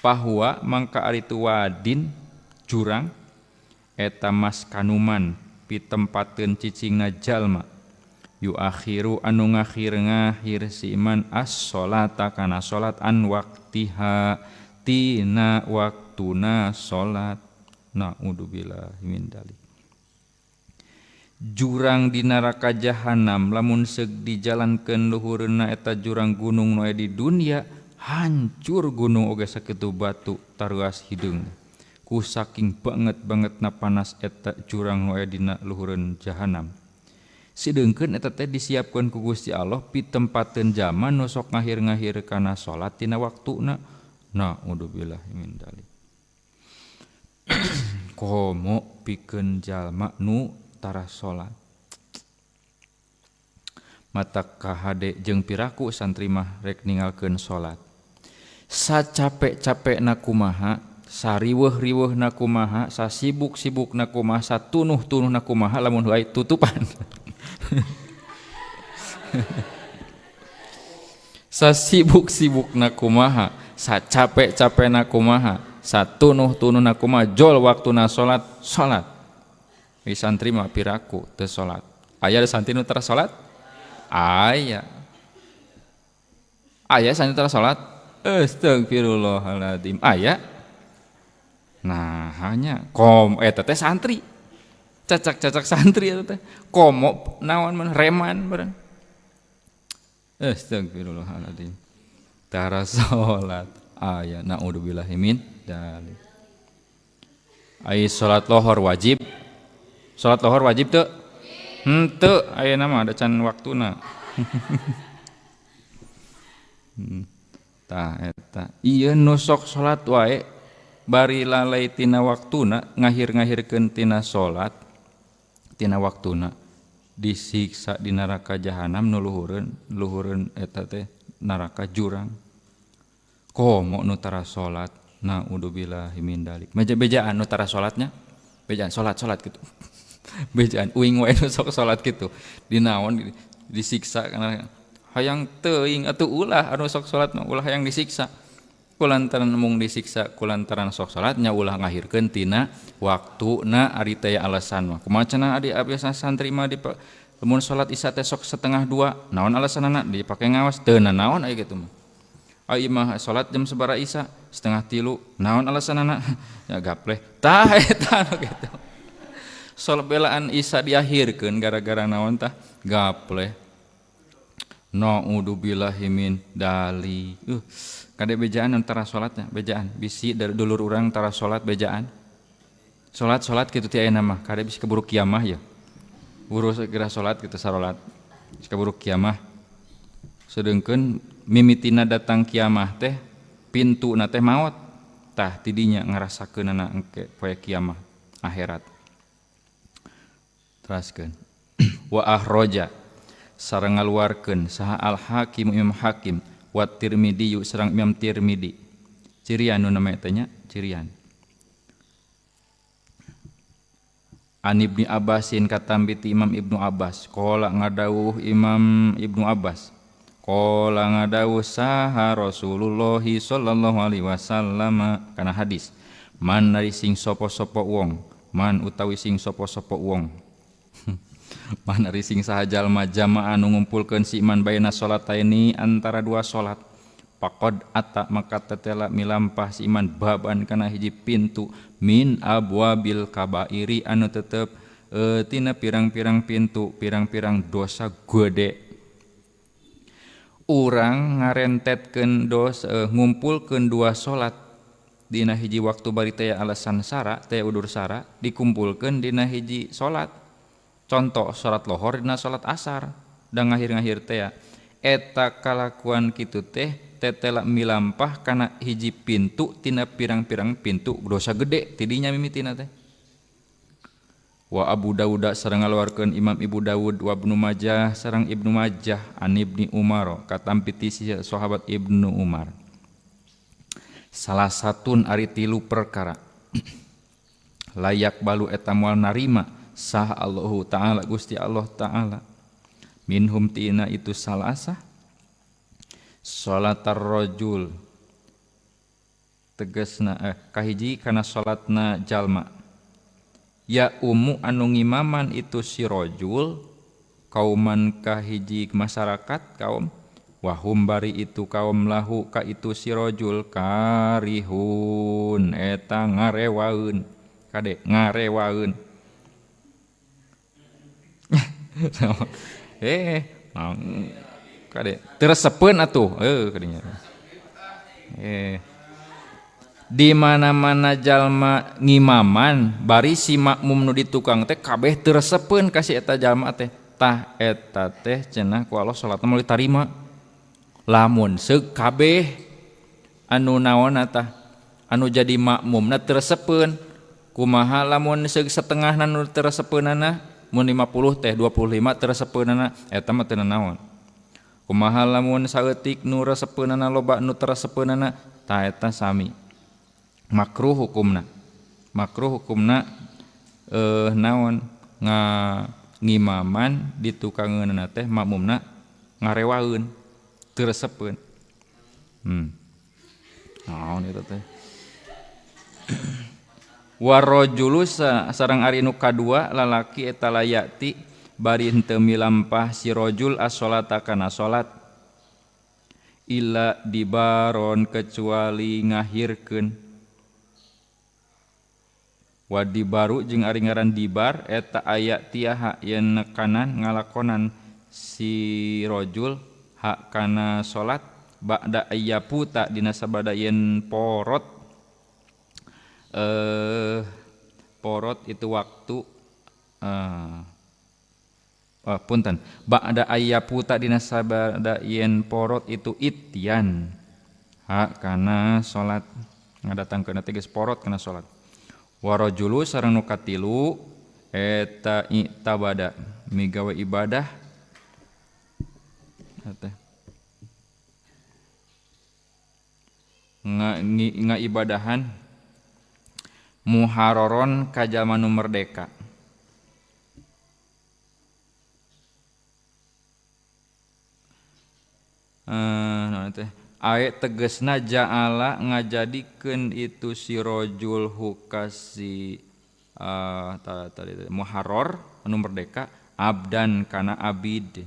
Bahwa mangka ari itu wadin jurang eta maskanuman pitempateun cicingna jalma yu akhiru anu ngakhir-ngakhir si iman as-sholata kana salat an waqtiha tina waktuna salat. Naudzubillahi min dzalik. Jurang di neraka jahanam lamun seug dijalankeun luhureunna eta jurang gunung nu aya di dunia hancur gunung oge sakitu batu taruas hideung ku saking banget-bangetna panas eta jurang nu aya dina luhureun jahanam. Sideungkeun eta teh disiapkeun ku Gusti Allah pitempateun zaman nu sok ngahir-ngahir kana salat tina waktuna. Naudzubillahi min dzalik. Komo pikeun jalma nu tara salat. Mata kahade jeung piraku santri mah rek ninggalkeun salat. Sacapek-capekna kumaha, sariweuh-riweuhna kumaha, sasibuk-sibukna kumaha, satunuh-tunuhna kumaha lamun wae tutupan. Sasibuk-sibukna kumaha, sacapek-capekna kumaha, satunuh-tunuhna kumaha, jol waktuna salat, salat. Wi santri mah piraku teu salat. Aya santri nu tara salat? Aya. Aya santri tara salat? Astagfirullahaladzim. Aya. Nah, hanya kom eta teh santri. Cacak-cacak santri eta teh. Komo naon mun reman bareng. Astagfirullahaladzim. Tara salat. Aya naudzubillahi min dzalik. Ai salat lohor wajib. Salat lohor wajib teu? Henteu, ayeuna mah da can waktuna. Tah eta. Ieu nu sok salat wae bari lalai tina waktuna, ngahir-ngahirkeun tina salat tina waktuna disiksa di neraka jahanam nu luhureun, luhureun eta teh neraka jurang. Komo nu tara salat, naudzubillahi min dzalik. Bejaan nu tara salatnya, bejaan salat-salat kitu. Bejaan uing wae nu sok salat kitu. Dinaon disiksa kana hayang teuing atuh ulah anu sok salat mah ulah hayang disiksa. Kulantaran mung disiksa kulantaran sok salatnya ulah ngahirkeun tina waktuna ari teh alasan mah. Kumaha cenah adi biasa santri mah di lamun salat isya teh sok 1:30 naon alasanana dipake ngawas teu nanaon aya kitu mah. Ai mah salat jam sabaraha isya 2:30 naon alasanana ya gapleh tah eta nu kitu salat belaan Isya diakhirkeun gara-gara naon tah gapleh. Naudzubillahi min dali. Kade bejaan antara salatnya bejaan bisi dari dulur urang tara salat bejaan salat-salat kitu ti ayeuna mah kade bisi keburu kiamah ya buru segera salat kitu sarolat bisi keburu kiamah sedengkeun mimitina datang kiamah teh pintuna teh maot tah tidinya ngarasakeunana engke poe kiamah akhirat. Teraskeun wa ahroja sareng ngaluarkeun saha al hakim Imam Hakim wa Tirmidzi sareng Imam Tirmidzi cirian nu namanya teh nya cirian An Ibni Abbasin katambi ti Imam Ibnu Abbas qala ngadawuh Imam Ibnu Abbas qala ngadawuh saha Rasulullah sallallahu alaihi wasallam kana hadis man ari sing sapa-sapa wong man utawi sing sapa-sapa wong man ari sing saha jalma jamaah nu ngumpulkeun si iman baina salataini antara dua salat faqad ata maka tetela milampah si iman baban kana hiji pintu min abwabil kabairi anu tetep tina pirang-pirang pintu pirang-pirang dosa gede. Urang ngarentetkeun dosa ngumpulkeun dua salat dina hiji waktu bari teh alasan sara teh udur sara dikumpulkeun dina hiji salat. Contoh salat lohor dina salat asar dan ngahir-ngahir teh eta kalakuan kitu teh tetela milampah kana hiji pintu tina pirang-pirang pintu dosa gede tidinya mimitina teh. Wa Abu Dawud sareng ngaluarkeun Imam Ibu Dawud wa Ibnu Majah sareng Ibnu Majah an Ibni Umar katampi ti sahabat Ibnu Umar. Salah satun ari tilu perkara layak balu eta moal narima sah Allahu ta'ala Gusti Allah ta'ala minhum tina itu salasah salatar rajul tegasna kahiji kana salatna jalma ya umu anu ngimaman itu si rajul kauman kahiji masyarakat kaum wahum bari itu kaum lahu ka itu si rajul karihun eta ngarewaeun kade ngarewaeun kade teu resepeun atuh kadinya di mana-mana jalma ngimaman bari si makmum nu di tukang teh kabeh teu resepeun ka si eta jalma teh tah eta teh cenah ku Allah salatna moal ditarima lamun seuk kabeh anu naonna tah anu jadi makmumna teu resepeun kumaha lamun seuk setengahna nu teu resepeunana mun 50 teh 25 teu resepeunana eta mah teu nanaon kumaha lamun saeutik nu resepeunana loba nu teu resepeunana tah eta sami makruh hukumna naon ngimaman di tukangeunana teh makmumna ngarewaeun teu resepeun naon eta teh warajulu sareng ari nu kadua lalaki eta layati bari henteu milampah si rajul as-salata kana salat illa dibaron kecuali ngahirkeun wadi baru jeung ari ngaran dibar eta aya tiaha yen nekanan ngalakonan si rajul hak kana salat ba'da ayyaputa dina sabada yen porot porot itu waktu punten ba'da ayyaputa dina sabada yen porot itu ityan hak kana salat ngadatangkeun teh geus porot kana salat. Warajulu sareng nu katilu eta i'tabada migawe ibadah teh ngaibadahan muharoron ka jalma nu merdeka naon teh ae tegesna ja'ala ngajadikeun itu si rajul hukasi tadi muharrar anu merdeka abdan kana abid.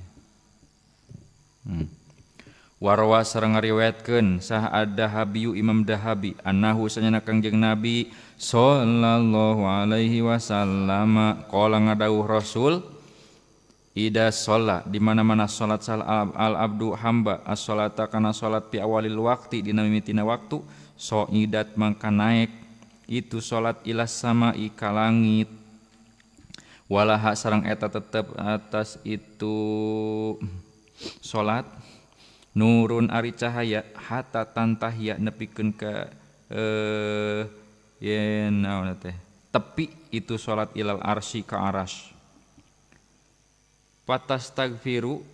Warwa sareng ngariwayatkeun sah ad-Dahabiyu Imam Dahabi annahu sanyana Kangjeng Nabi sallallahu alaihi wasallam qala ngadawuh Rasul ida sholat di mana-mana salat sal al abdu hamba as-salata kana salat pi awalil waqti dina mimitina waktu soidat mangka naek itu salat ila sama'i ka langit walaha sareng eta tetep atas itu salat nurun ari cahaya hatta tantahia nepikeun ka yen naon teh tepi itu salat ilal arsy ka aras patastagfiru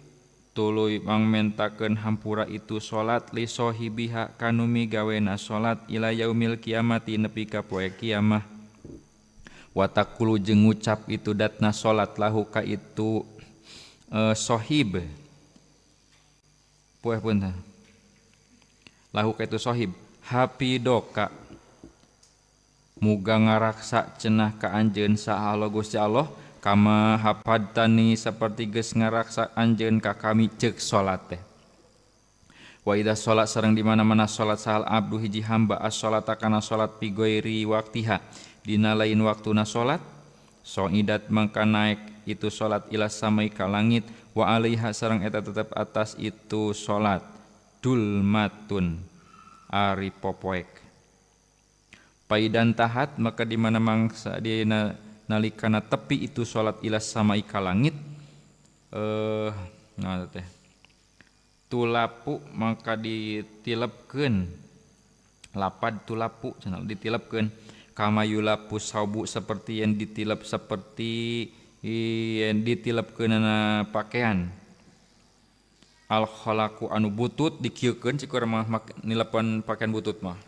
tuluy mangmentakeun hampura itu salat li sahibiha kanu migawena salat ila yaumil kiamati nepi ka poe kiamah wa taqulu jeung ngucap itu datna salat lahu ka itu sahib poe pun lahu ka itu sahib hapidoka muga ngaraksa cenah ka anjeun saha Allah Gusti Allah kama hafadtani saperti geus ngaraksa anjeun ka kami ceuk salat teh wa idza salat sareng di mana-mana salat sahal abdu hiji hamba as-salata kana salat fi ghairi waqtiha dina lain waktuna salat soidat mangka naek itu salat ila samai ka langit wa alaiha sareng eta tetep atas itu salat dulmatun ari popoek paidan tahat maka di mana mangsa dina nalikana tepi itu salat ila samai ka langit nah teh tulapu maka ditilepkeun lapad tulapu cenah ditilepkeun kama yulapu saubu seperti yang ditilep seperti yang ditilepkeunana pakaian al khalaqu anu butut dikieukeun cik urang mah nilepan pakaian butut mah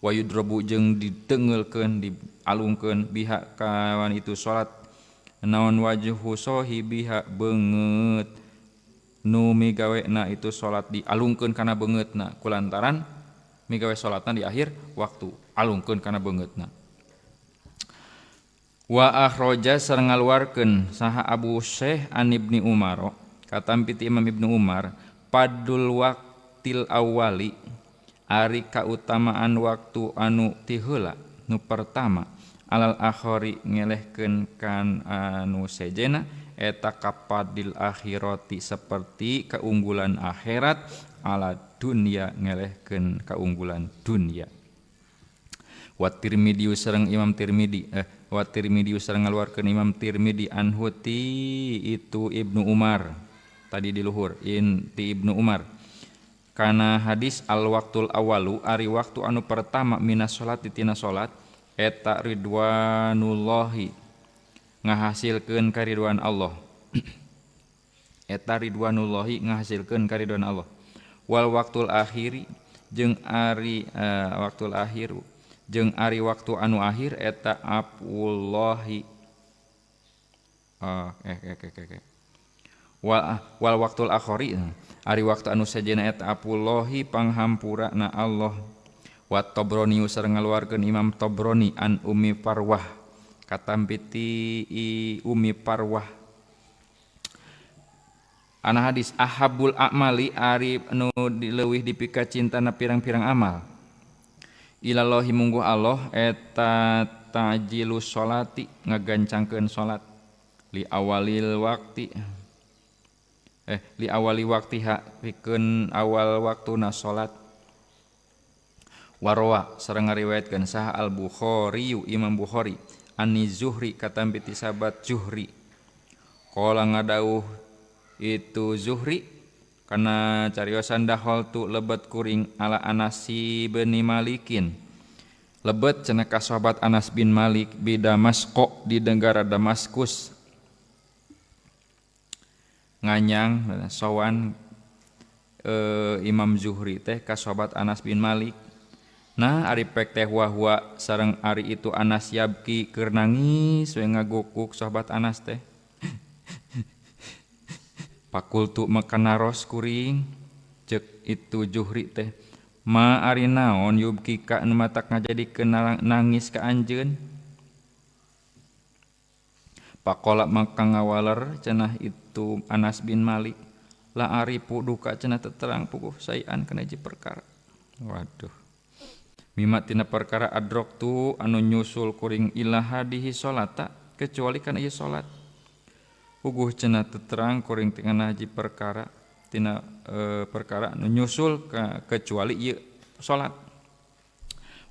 wa yudrabu jeung ditengeulkeun dialungkeun biha kawan itu salat naon wajhu sahibiha beungeut nu migawena itu salat dialungkeun kana beungeutna kulantaran migawe salatna di akhir waktu alungkeun kana beungeutna wa akhraja sareng ngaluarkeun saha Abu Syekh an Ibni Umar katampi ti Imam Ibnu Umar padul waqtil awali ari kautamaan waktu anu ti heula nu pertama alal akhari ngelehkeun kan anu sejena eta kapadil akhirati seperti keunggulan akhirat ala dunya ngelehkeun kaunggulan dunya wa Tirmidzi sareng Imam Tirmidzi wa Tirmidzi sareng ngaluarkeun Imam Tirmidzi anhu ti itu Ibnu Umar tadi di luhur in ti Ibnu Umar kana hadis al waqtul awalu ari waktu anu pertama minas salat tina salat eta ridwanullahi ngahasilkeun karidwan Allah eta ridwanullahi ngahasilkeun karidwan Allah wal waqtul akhiri jeung ari waqtul akhiru jeung ari waktu anu akhir eta apullahi wal waqtul akhiri ari waktu anu sajena eta apullahi panghampurana Allah wa Tabrani sareng ngaluarkeun Imam Tabrani an Ummi Farwah katampi ti Ummi Farwah ana hadis ahabul a'mali ari nu leuwih dipika cintana pirang-pirang amal ilallahi mungguh Allah eta ta'jilus sholati ngagancangkeun salat li awalil waqti li awali waqtiha pikeun awal waktuna salat warwa sareng ngariwayatkeun saha Al Bukhari Imam Bukhari ani Zuhri katampi ti sahabat Zuhri qala ngadauh itu Zuhri kana cariosan dahol tu lebet kuring ala Anas bin Malikin lebet cenah ka sahabat Anas bin Malik bi Damasco di negara Damaskus nganyang sowan Imam Zuhri teh ka sahabat Anas bin Malik. Nah ari pek teh wahwa sareng ari itu Anas yabki keur nangis we ngagukuk sahabat Anas teh. Pakultu maka naros kuring cek itu Zuhri teh ma ari naon yubki ka nu matak ngajadikeun nangis ka anjeun. Pakola maka ngawaler cenah itu Anas bin Malik La aripu duka cenah terang puguh sayan kana hiji perkara. Waduh. Mima tina perkara adrok tu anu nyusul kuring ila hadihi salata kecuali kana ieu salat. Puguh cenah terang kuring tina hiji perkara tina perkara anu nyusul kecuali ieu salat.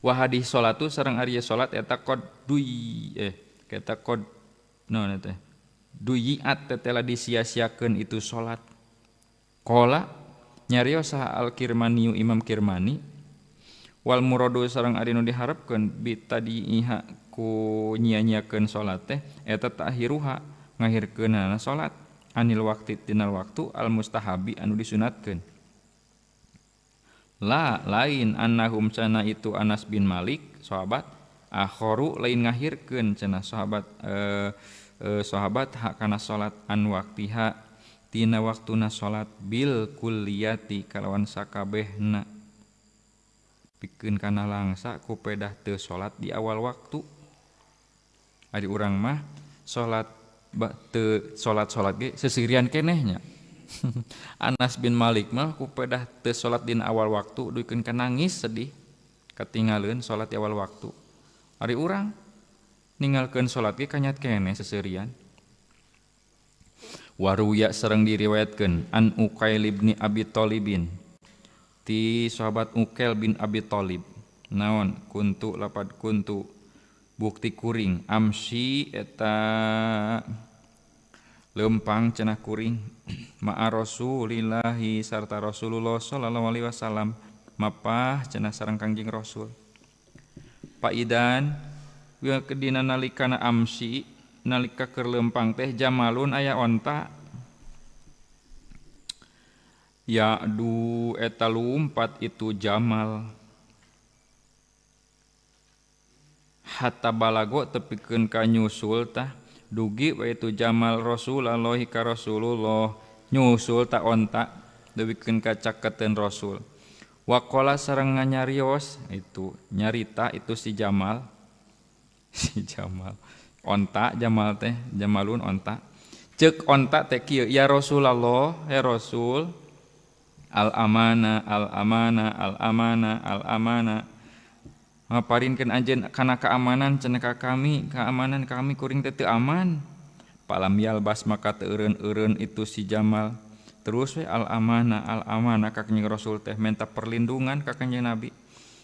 Wa hadih salatu sareng ari salat eta qad dui eta qad naon teh duyiat teh telah disia-siakeun itu salat. Qala nyarios saha al-Kirmani Imam Kirmani wal muradu sareng ari nu diharepkeun bi tadiiha ku nyia-nyiakeun salat teh eta ta'khiruha ngahirkeunana salat anil waqti tinal waktu al mustahabi anu disunatkeun. La lain annahum cenah itu Anas bin Malik sahabat akharu lain ngahirkeun cenah sahabat sahabat hak kana salat an waqtiha tina waktuna salat bil kulliyati kalawan sakabehna pikeun kana langsa ku pedah teu salat di awal waktu. Ari urang mah salat teu salat-salat ge sesirian keneh nya. Anas bin Malik mah ku pedah teu salat dina awal waktu duikeun ka nangis sedih katinggalkeun salat di awal waktu. Ari urang ninggalkeun salat ge kanyat keneh seserian. Waruya sareng diriwayatkeun an Uqail bin Abi Thalibin ti sahabat Uqail bin Abi Thalib naon kuntu lapad kuntu bukti kuring amsi eta lempang cenah kuring ma'a Rasulillahi sarta Rasulullah sallallahu alaihi wasallam mapah cenah sareng Kangjeng Rasul. Paidan we dina nalikana amsi nalika keur lempang teh jamalun aya onta ya du eta lumpat itu jamal hatta balago tepikeun ka nyusul tah dugi we itu jamal Rasulullah ka Rasulullah nyusul ta onta dewikeun ka caketeun Rasul. Waqala sareng nganyarios itu nyarita itu si Jamal si Jamal onta Jamal teh Jamalun onta ceuk onta teh kieu ya Rasulullah ya Rasul al amana al amana al amana al amana ngaparinkeun anjeun kana keamanan cenah ka kami keamanan kami kuring teh teu aman. Palam yalbas maka teu eureun-eureun itu si Jamal terus we al amana ka Kanjeng Rasul teh minta perlindungan ka Kanjeng Nabi.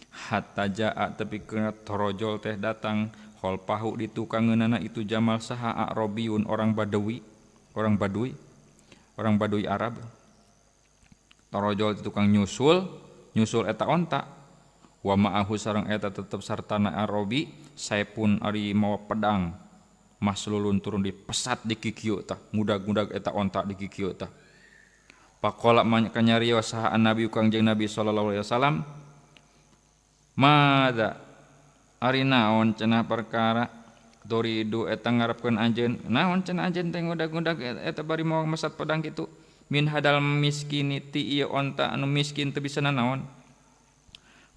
Hatta jaa tepikeun torojol teh datang kholpahu di tukangeunana itu Jamal saha Arabiyun orang Badawi orang Badui orang Badui Arab. Torojol di tukang nyusul nyusul eta onta wa ma'ahu sareng eta tetep sartana Arabi saepun ari mawa pedang maslulun turun dipesat di kikieu tah ngudag-ngudag eta onta di kikieu tah. Pakola kanyarios saha Nabi Kangjeng Nabi sallallahu alaihi wasallam mada ari naon cenah perkara turidu eta ngarepkeun anjeun naon cenah anjeun teh ngudag-ngudag eta bari mawa mesat pedang kitu min hadal miskini ti ieu onta anu miskin teu bisa nanaon.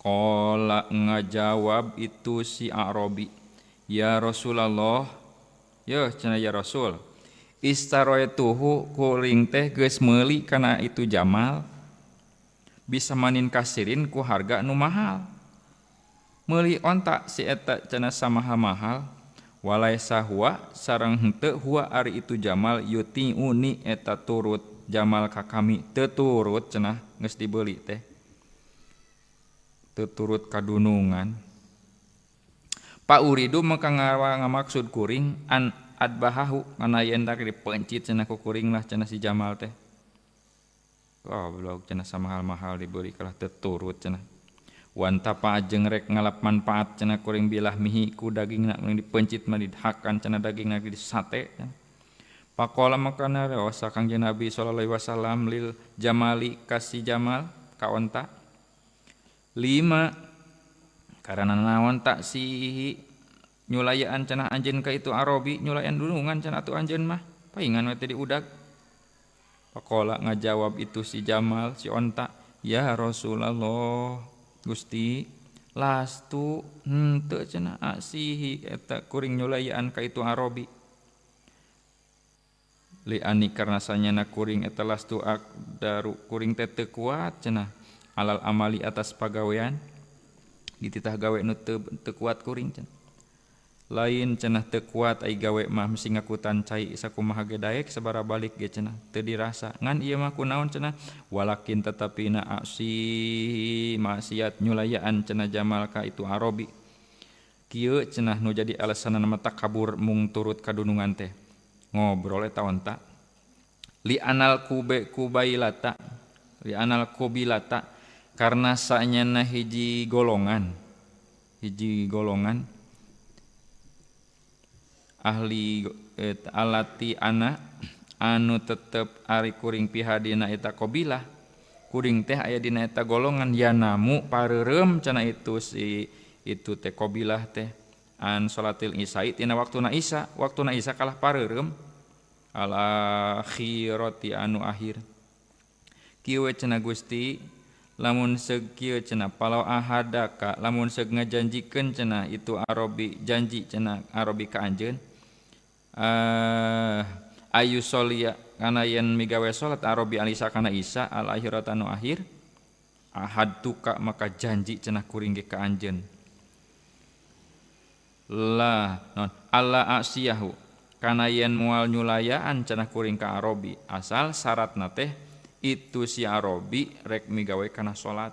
Qala ngajawab itu si Arabi ya Rasulullah yeuh cenah ya Rasul istaroituhu kuring teh geus meuli kana itu Jamal bisa manin kasirin ku harga nu mahal meuli onta si eta cenah samahal-mahal walaisa huwa sareng henteu huwa ari itu Jamal yutiuni eta turut Jamal ka kami teu turut cenah geus dibeuli teh teu turut kadunungan. Pa uridu maka ngamaksud kuring an adbahahu kana yen tak dipencit cenah ku kuring lah cenah si Jamal teh goblok cenah samahal-mahal dibeli kalah teu turut cenah. Wanta pa ajeng rek ngalap manfaat cenah kuring bilah mihi ku dagingna mending dipencit mah dihakan cenah dagingna disate cenah. Pakola makana reosa Kangjeng Nabi sallallahu alaihi wasallam lil Jamali kasih Jamal ka onta lima karena naon tak sihi nyulayaan cenah anjeun ka itu Arabi nyulayan dunungan cenah atuh anjeun mah paingan we teh diudag. Pakola ngajawab itu si Jamal si onta ya Rasulullah Gusti lastu henteu cenah asihi eta kuring nyulayaan ka itu Arabi. Li ani karna sanyana kuring eta lastu akdaru kuring teh teu kuat cenah alal amali atas pagawean dititah gawe nu teu kuat kuring cenah. Lain cenah teu kuat ai gawe mah mesti ngakutan cai sakumaha ge daek sabara balik ge cenah teu dirasa ngan ieu mah kunaon cenah walakin tetapi na aksi maksiat nyulayaan cenah jamal ka itu Arabi kieu cenah nu jadi alasanna mah takabur mung turut kadunungan teh ngobrol eta onta li anal kube kubailata li anal kubilata karena sanyana hiji golongan ahli alati ana anu tetep ari kuring pihadina eta qabilah kuring teh aya dina eta golongan yanamu pareureum cenah itu si itu teh qabilah teh an salatil isya tina waktuna isya kalah pareureum al akhirati anu akhir kieu cenah Gusti lamun seug kieu cenah palau ahadaka lamun seug ngajanjikeun cenah itu Arabi janji cenah Arabi ka anjeun ayu solia kana yen migawe salat Arabi alisa kana isya al akhirat anu akhir ahad tuka maka janji cenah kuring ge ka anjeun la non alla asiyahu kana yen moal nyulayaan cenah kuring ka Arabi asal syaratna teh itu si Arabi rek migawe kana salat.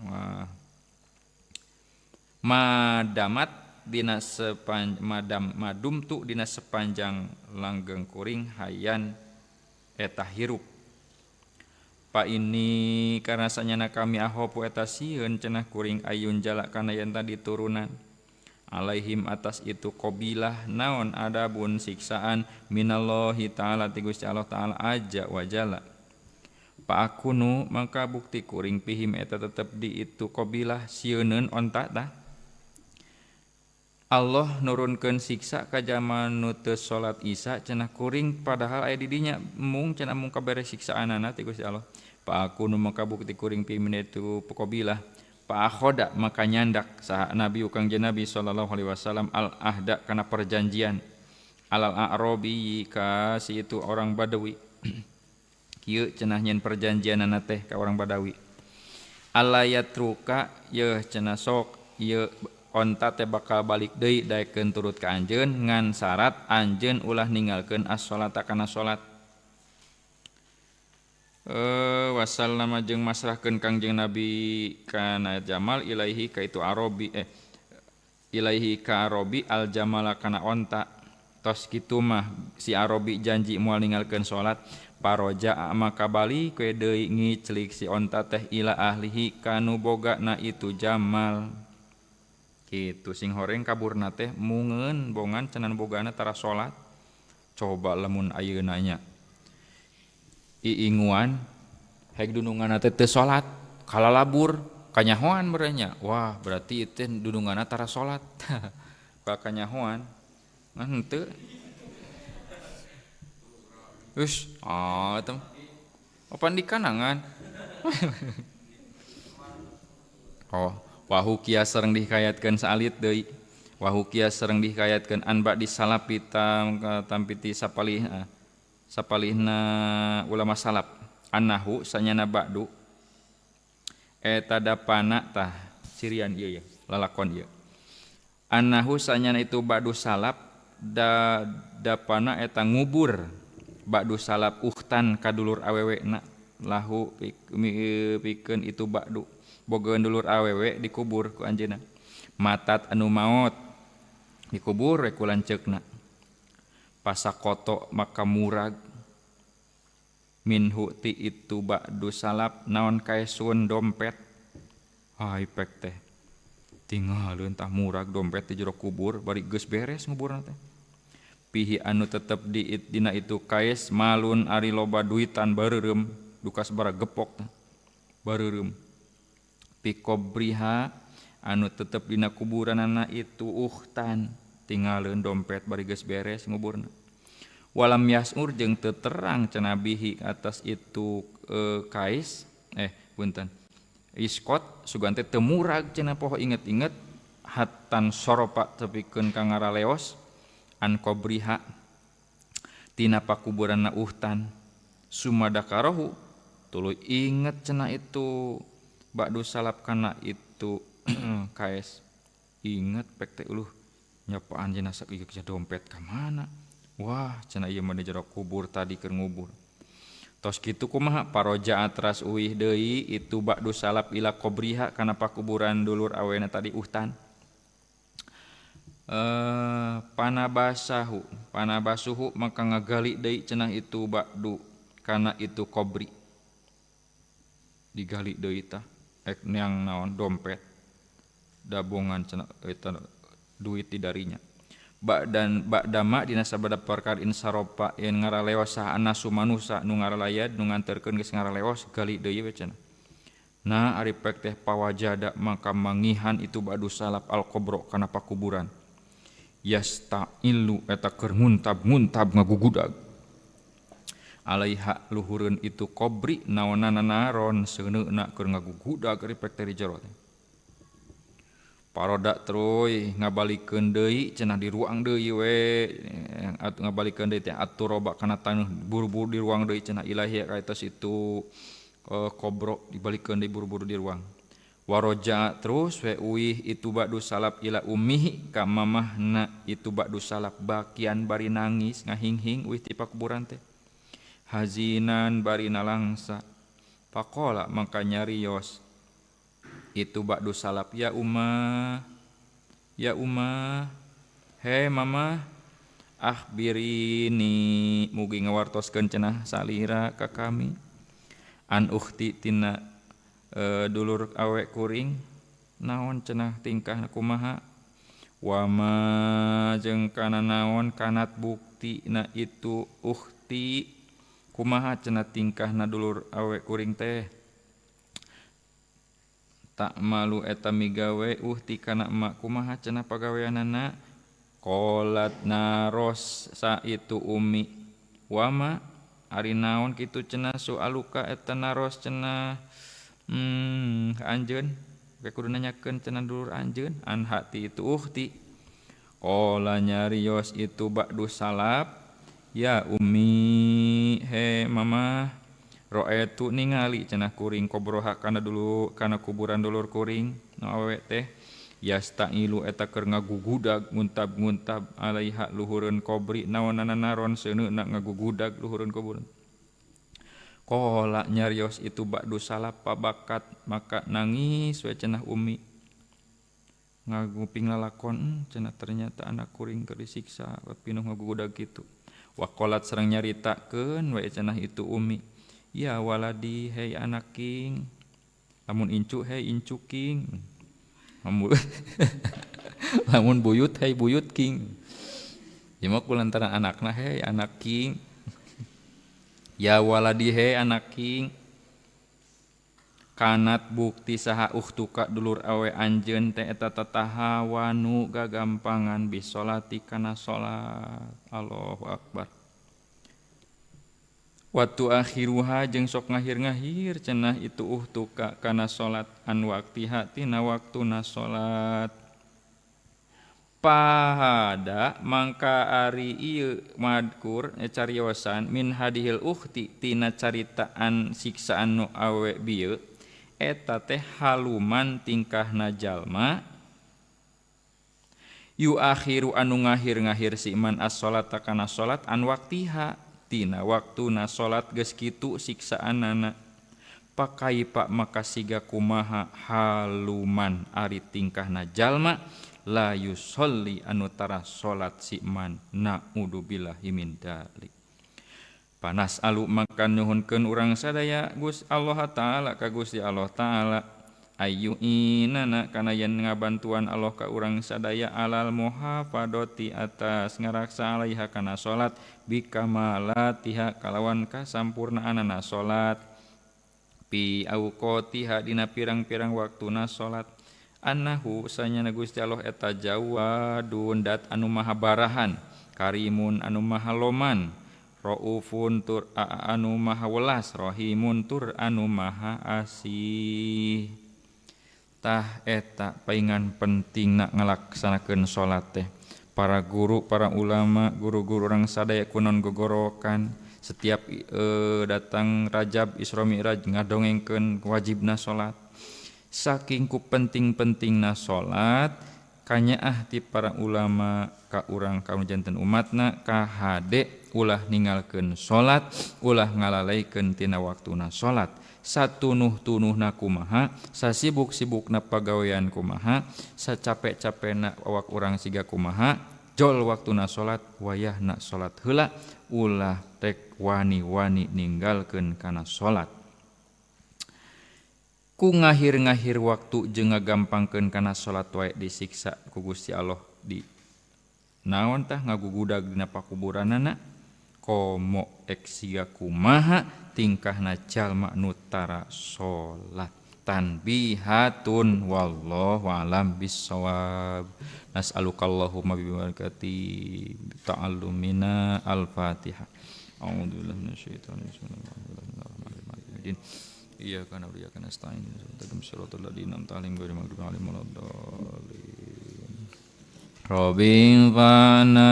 Wah. Madamat dina sepanjang madam madum tu dina sepanjang langgeng kuring hayan eta hirup. Pa ini karena sanyana kami ahopu eta sieun cenah kuring ayun jala kana yen tadi turunan alaihim atas itu qabilah naon adabun siksaan minallahi ta'ala ti Gusti Allah ta'ala aja wajala. Pa akunu maka bukti kuring pihim eta tetep di itu qabilah sieuneun onta tah. Allah nurunkeun siksa ka jaman nu teu salat isya cenah kuring padahal aya di dinya mung cenah mung kabere siksaanana ti Gusti Allah. Pa akunu maka bukti kuring pihim itu qabilah. Pa akhoda maka nyandak saha Nabi Kangjeng Nabi sallallahu alaihi wasallam al ahda kana perjanjian alal a'rabi ka si itu orang Badawi. Kieu cenah nyen perjanjianana teh ka orang Badawi. Alla yatruka yeuh cenah sok ieu onta teh bakal balik deui daekeun turut ka anjeun ngan syarat anjeun ulah ninggalkeun as-sholata kana salat. Wasallama jeung masrahkeun Kangjeng Nabi kana Jamal ilaihi ka itu Arabi ilaihi ka Arabi al jamala kana onta tos kitu mah si Arabi janji moal ninggalkeun salat paroja maka balik we deui ngiclik si onta teh ila ahlihi kanu bogana itu Jamal kitu sing horeng kaburna teh mungeun bongan cenah bogana tara salat. Coba lamun ayeuna nya iinguan hek dununganna teh teu salat kalalabur kanyahoan merenya wah berarti itu dununganna tara salat ka kanyahoan ngan henteu geus ah eta opan di kanangan. Oh wahukia sareng dihikayatkeun saalit deui wahukia sareng dihikayatkeun an ba'di salafi tampiti sapalih sapalihna ulama salaf annahu sanyana ba'du eta dapana tah sirian ieu ya lalakon ieu annahu sanyana itu ba'du salaf da dapana eta ngubur ba'du salaf ukhtan ka dulur awewe na lahu pikeun itu ba'du bogeun dulur awewe dikubur ku anjeunna matat anu maot dikubur we ku lanceukna pasakoto maka murag minhu ti itu ba'du salaf naon kaesun dompet hai pek teh tinggalkeun tah murag dompet di jero kubur bari geus beres nguburna teh pihi anu tetep di dina itu kaes malun ari loba duitan bareureum duka sabaraha gepok teh bareureum pikobriha anu tetep dina kuburanana itu ukhtan tinggalkeun dompet bari geus beres nguburna walam yasur jeung teu terang cenah bihi atas itu kais punten iskot sugan teh teu murag cenah poho inget-inget hatan soropa tepikeun ka ngaraleos an kobriha Tina pakuburanna uhtan sumadakarohu tuluy inget cenah itu ba'du salap kana itu kaes inget pek teh uluh nyapaan jenazah ieu dompet ka mana wah cenah ieu mah di jero kubur tadi keur ngubur. Tos kitu kumaha paroja atras uih deui itu ba'du salap ila qabriha kana pakuburan dulur awena tadi uhtan. Panabasahu panabasuhu maka ngagali deui cenah itu ba'du kana itu qabri digali deui tah ek neang naon dompet dabongan cenah eta duit di darinya. Ba'dan ba'dama dina sabada perkara insaropa yen ngaraleos saha anasu manusa nu ngaralayad nu nganterkeun geus ngaraleos gali deui we cenah. Nah ari pek teh pawajada maka mangihan itu ba'du salap al-qabro kana pakuburan. Yastailu eta keur nguntab-nguntab ngagugudag. Alaiha luhureun itu qabri naonana naron seuneuna keur ngagugudag ari pek teh di jero teh. Paroda teruy ngabalikeun deui cenah di ruang deui we atuh ngabalikeun deui teh aturoba kana taneuh buru-buru di ruang deui cenah ilahi ka eta situ kobro dibalikeun deui buru-buru di ruang. Waroja terus we uih itu ba'du salap ila ummihi ka mamahna itu ba'du salap bakian bari nangis ngahinghing uih ti pakuburan teh. Hazinan bari nalangsa. Faqala mangka nyarios itu ba'du salap ya umma he mama akhbirini mugi ngawartoskeun cenah salira ka kami an ukhti tina dulur awe kuring naon cenah tingkahna kumaha wama jeung kana naon kanat buktina itu ukhti kumaha cenah tingkahna dulur awe kuring teh tak malu eta migawe uhti kana emak kumaha cenah pagaweanana qolat naros sa itu umi wama ari naon kitu cenah sualuka eta naros cenah anjeun ke kudu nanyakeun cenah dulur anjeun an hati itu uhti qala nyarios itu ba'du salap ya umi he mama roetu ningali cenah kuring kobroha kana dulu kana kuburan dulur kuring nu awewe teh yastailu eta keur ngagugudag nguntab-nguntab alaiha luhureun kobri naonana naron seuneuna ngagugudag luhureun kuburan. Qala nyarios itu ba'du salap pabakat maka nangis we cenah umi ngaguping lalakon cenah ternyata anak kuring keur disiksa pinuh ngagugudag kitu. Waqalat sareng nyaritakeun we cenah itu umi ya waladi hei anak king lamun incu hei incu king lamun buyut hei buyut king ieu mah kulantaran anakna hei anak king ya waladi hei anak king kanat bukti saha ukhtuka dulur awe anjeun teh eta tatahawanu gagampangan bisolati kana salat. Allahu akbar. Waktu akhiruha jeung sok ngahir-ngahir cenah itu uhtuka kana salat an waktiha tina waktuna salat. Pahada mangka ari ieu madkur cariosan min hadihil ukhti tina caritaan siksaan nu awe bieu eta teh haluman tingkahna jalma yu akhiru anu ngahir-ngahir si iman as-salata kana salat an waktiha tina waktuna salat geus kitu siksaanana pakai pak maka siga kumaha haluman ari tingkahna jalma la yusolli anu tara salat si man naudzubillahi min dzalik. Panas alu maka nyuhunkeun urang sadaya Gusti Allah taala ka Gusti Allah taala ayyuinana kana yen ngabantuan Allah ka urang sadaya alal muhafadoti atas ngaraksa alaiha kana salat bikamalatiha kalawan kasampurnaanana salat pi auqatiha dina pirang-pirang waktuna salat annahu sanyana Gusti Allah eta jawadun dat anu maha barahan karimun anu maha loman raufun tur anu maha welas rahimun tur anu maha asih. Tah eta paingan pentingna ngalaksanakeun salat teh. Para guru, para ulama, guru-guru orang sadaya kunon gogorokan setiap datang Rajab Isra Mi'raj ngadongengkeun wajibna salat. Saking ku penting-pentingna salat kanyaah ti para ulama ka urang ka janten umatna kahade ulah ninggalkeun salat, ulah ngalalaikeun tina waktuna salat. Satunuh-tunuhna kumaha, sasibuk-sibukna pagawean kumaha, sacapek-capekna awak urang siga kumaha, jol waktuna salat, wayahna salat heula, ulah rek wani-wani ninggalkeun kana salat. Ku ngahir-ngahir waktu jeung ngagampangkeun kana salat wae disiksa ku Gusti Allah di naon tah ngagugudag dina pakuburanana. Komo ek siga kumaha tingkahna jalma nu tara salat. Tanbihatun wallahu alam bissawab. Nas'alukallahumma bibarakati ta'allumina. Al-Fatihah. A'udzubillahi minasyaitonir rajim. Bismillahirrahmanirrahim. Iyyaka na'budu wa iyyaka nasta'in. Ihdinas siratal ladzina an'amta 'alaihim ghairil maghdubi 'alaihim waladdallin. Rabbi fa'na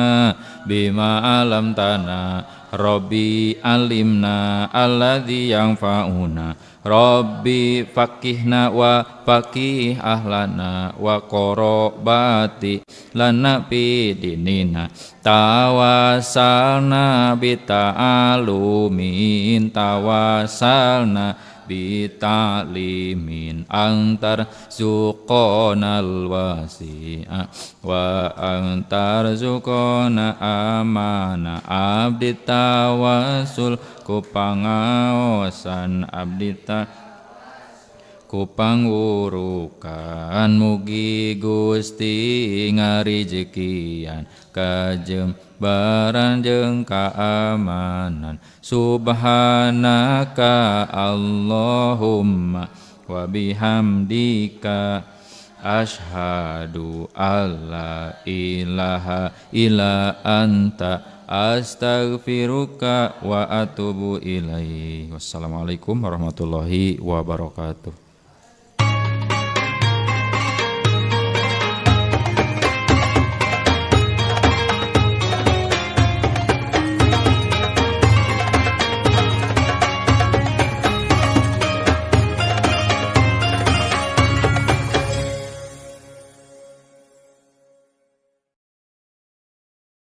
bima 'allamtana, Rabbi alimna alladzi yanfa'una, Rabbi faqihna wa faqih ahlana wa qarabati lana fi dinina, tawasalna bi ta'alumin, tawasalna bita'limin, antar zuqonal wasi'a wa antar zuqona amana, abdi tawasul ku pangaosan, abdi ta ku pangurukan, mugi Gusti ngarijekian kajembaran jeung keamanan. Subhanaka Allahumma wa bihamdika asyhadu alla ilaha illa anta astaghfiruka wa atubu ilaih. Wassalamualaikum warahmatullahi wabarakatuh.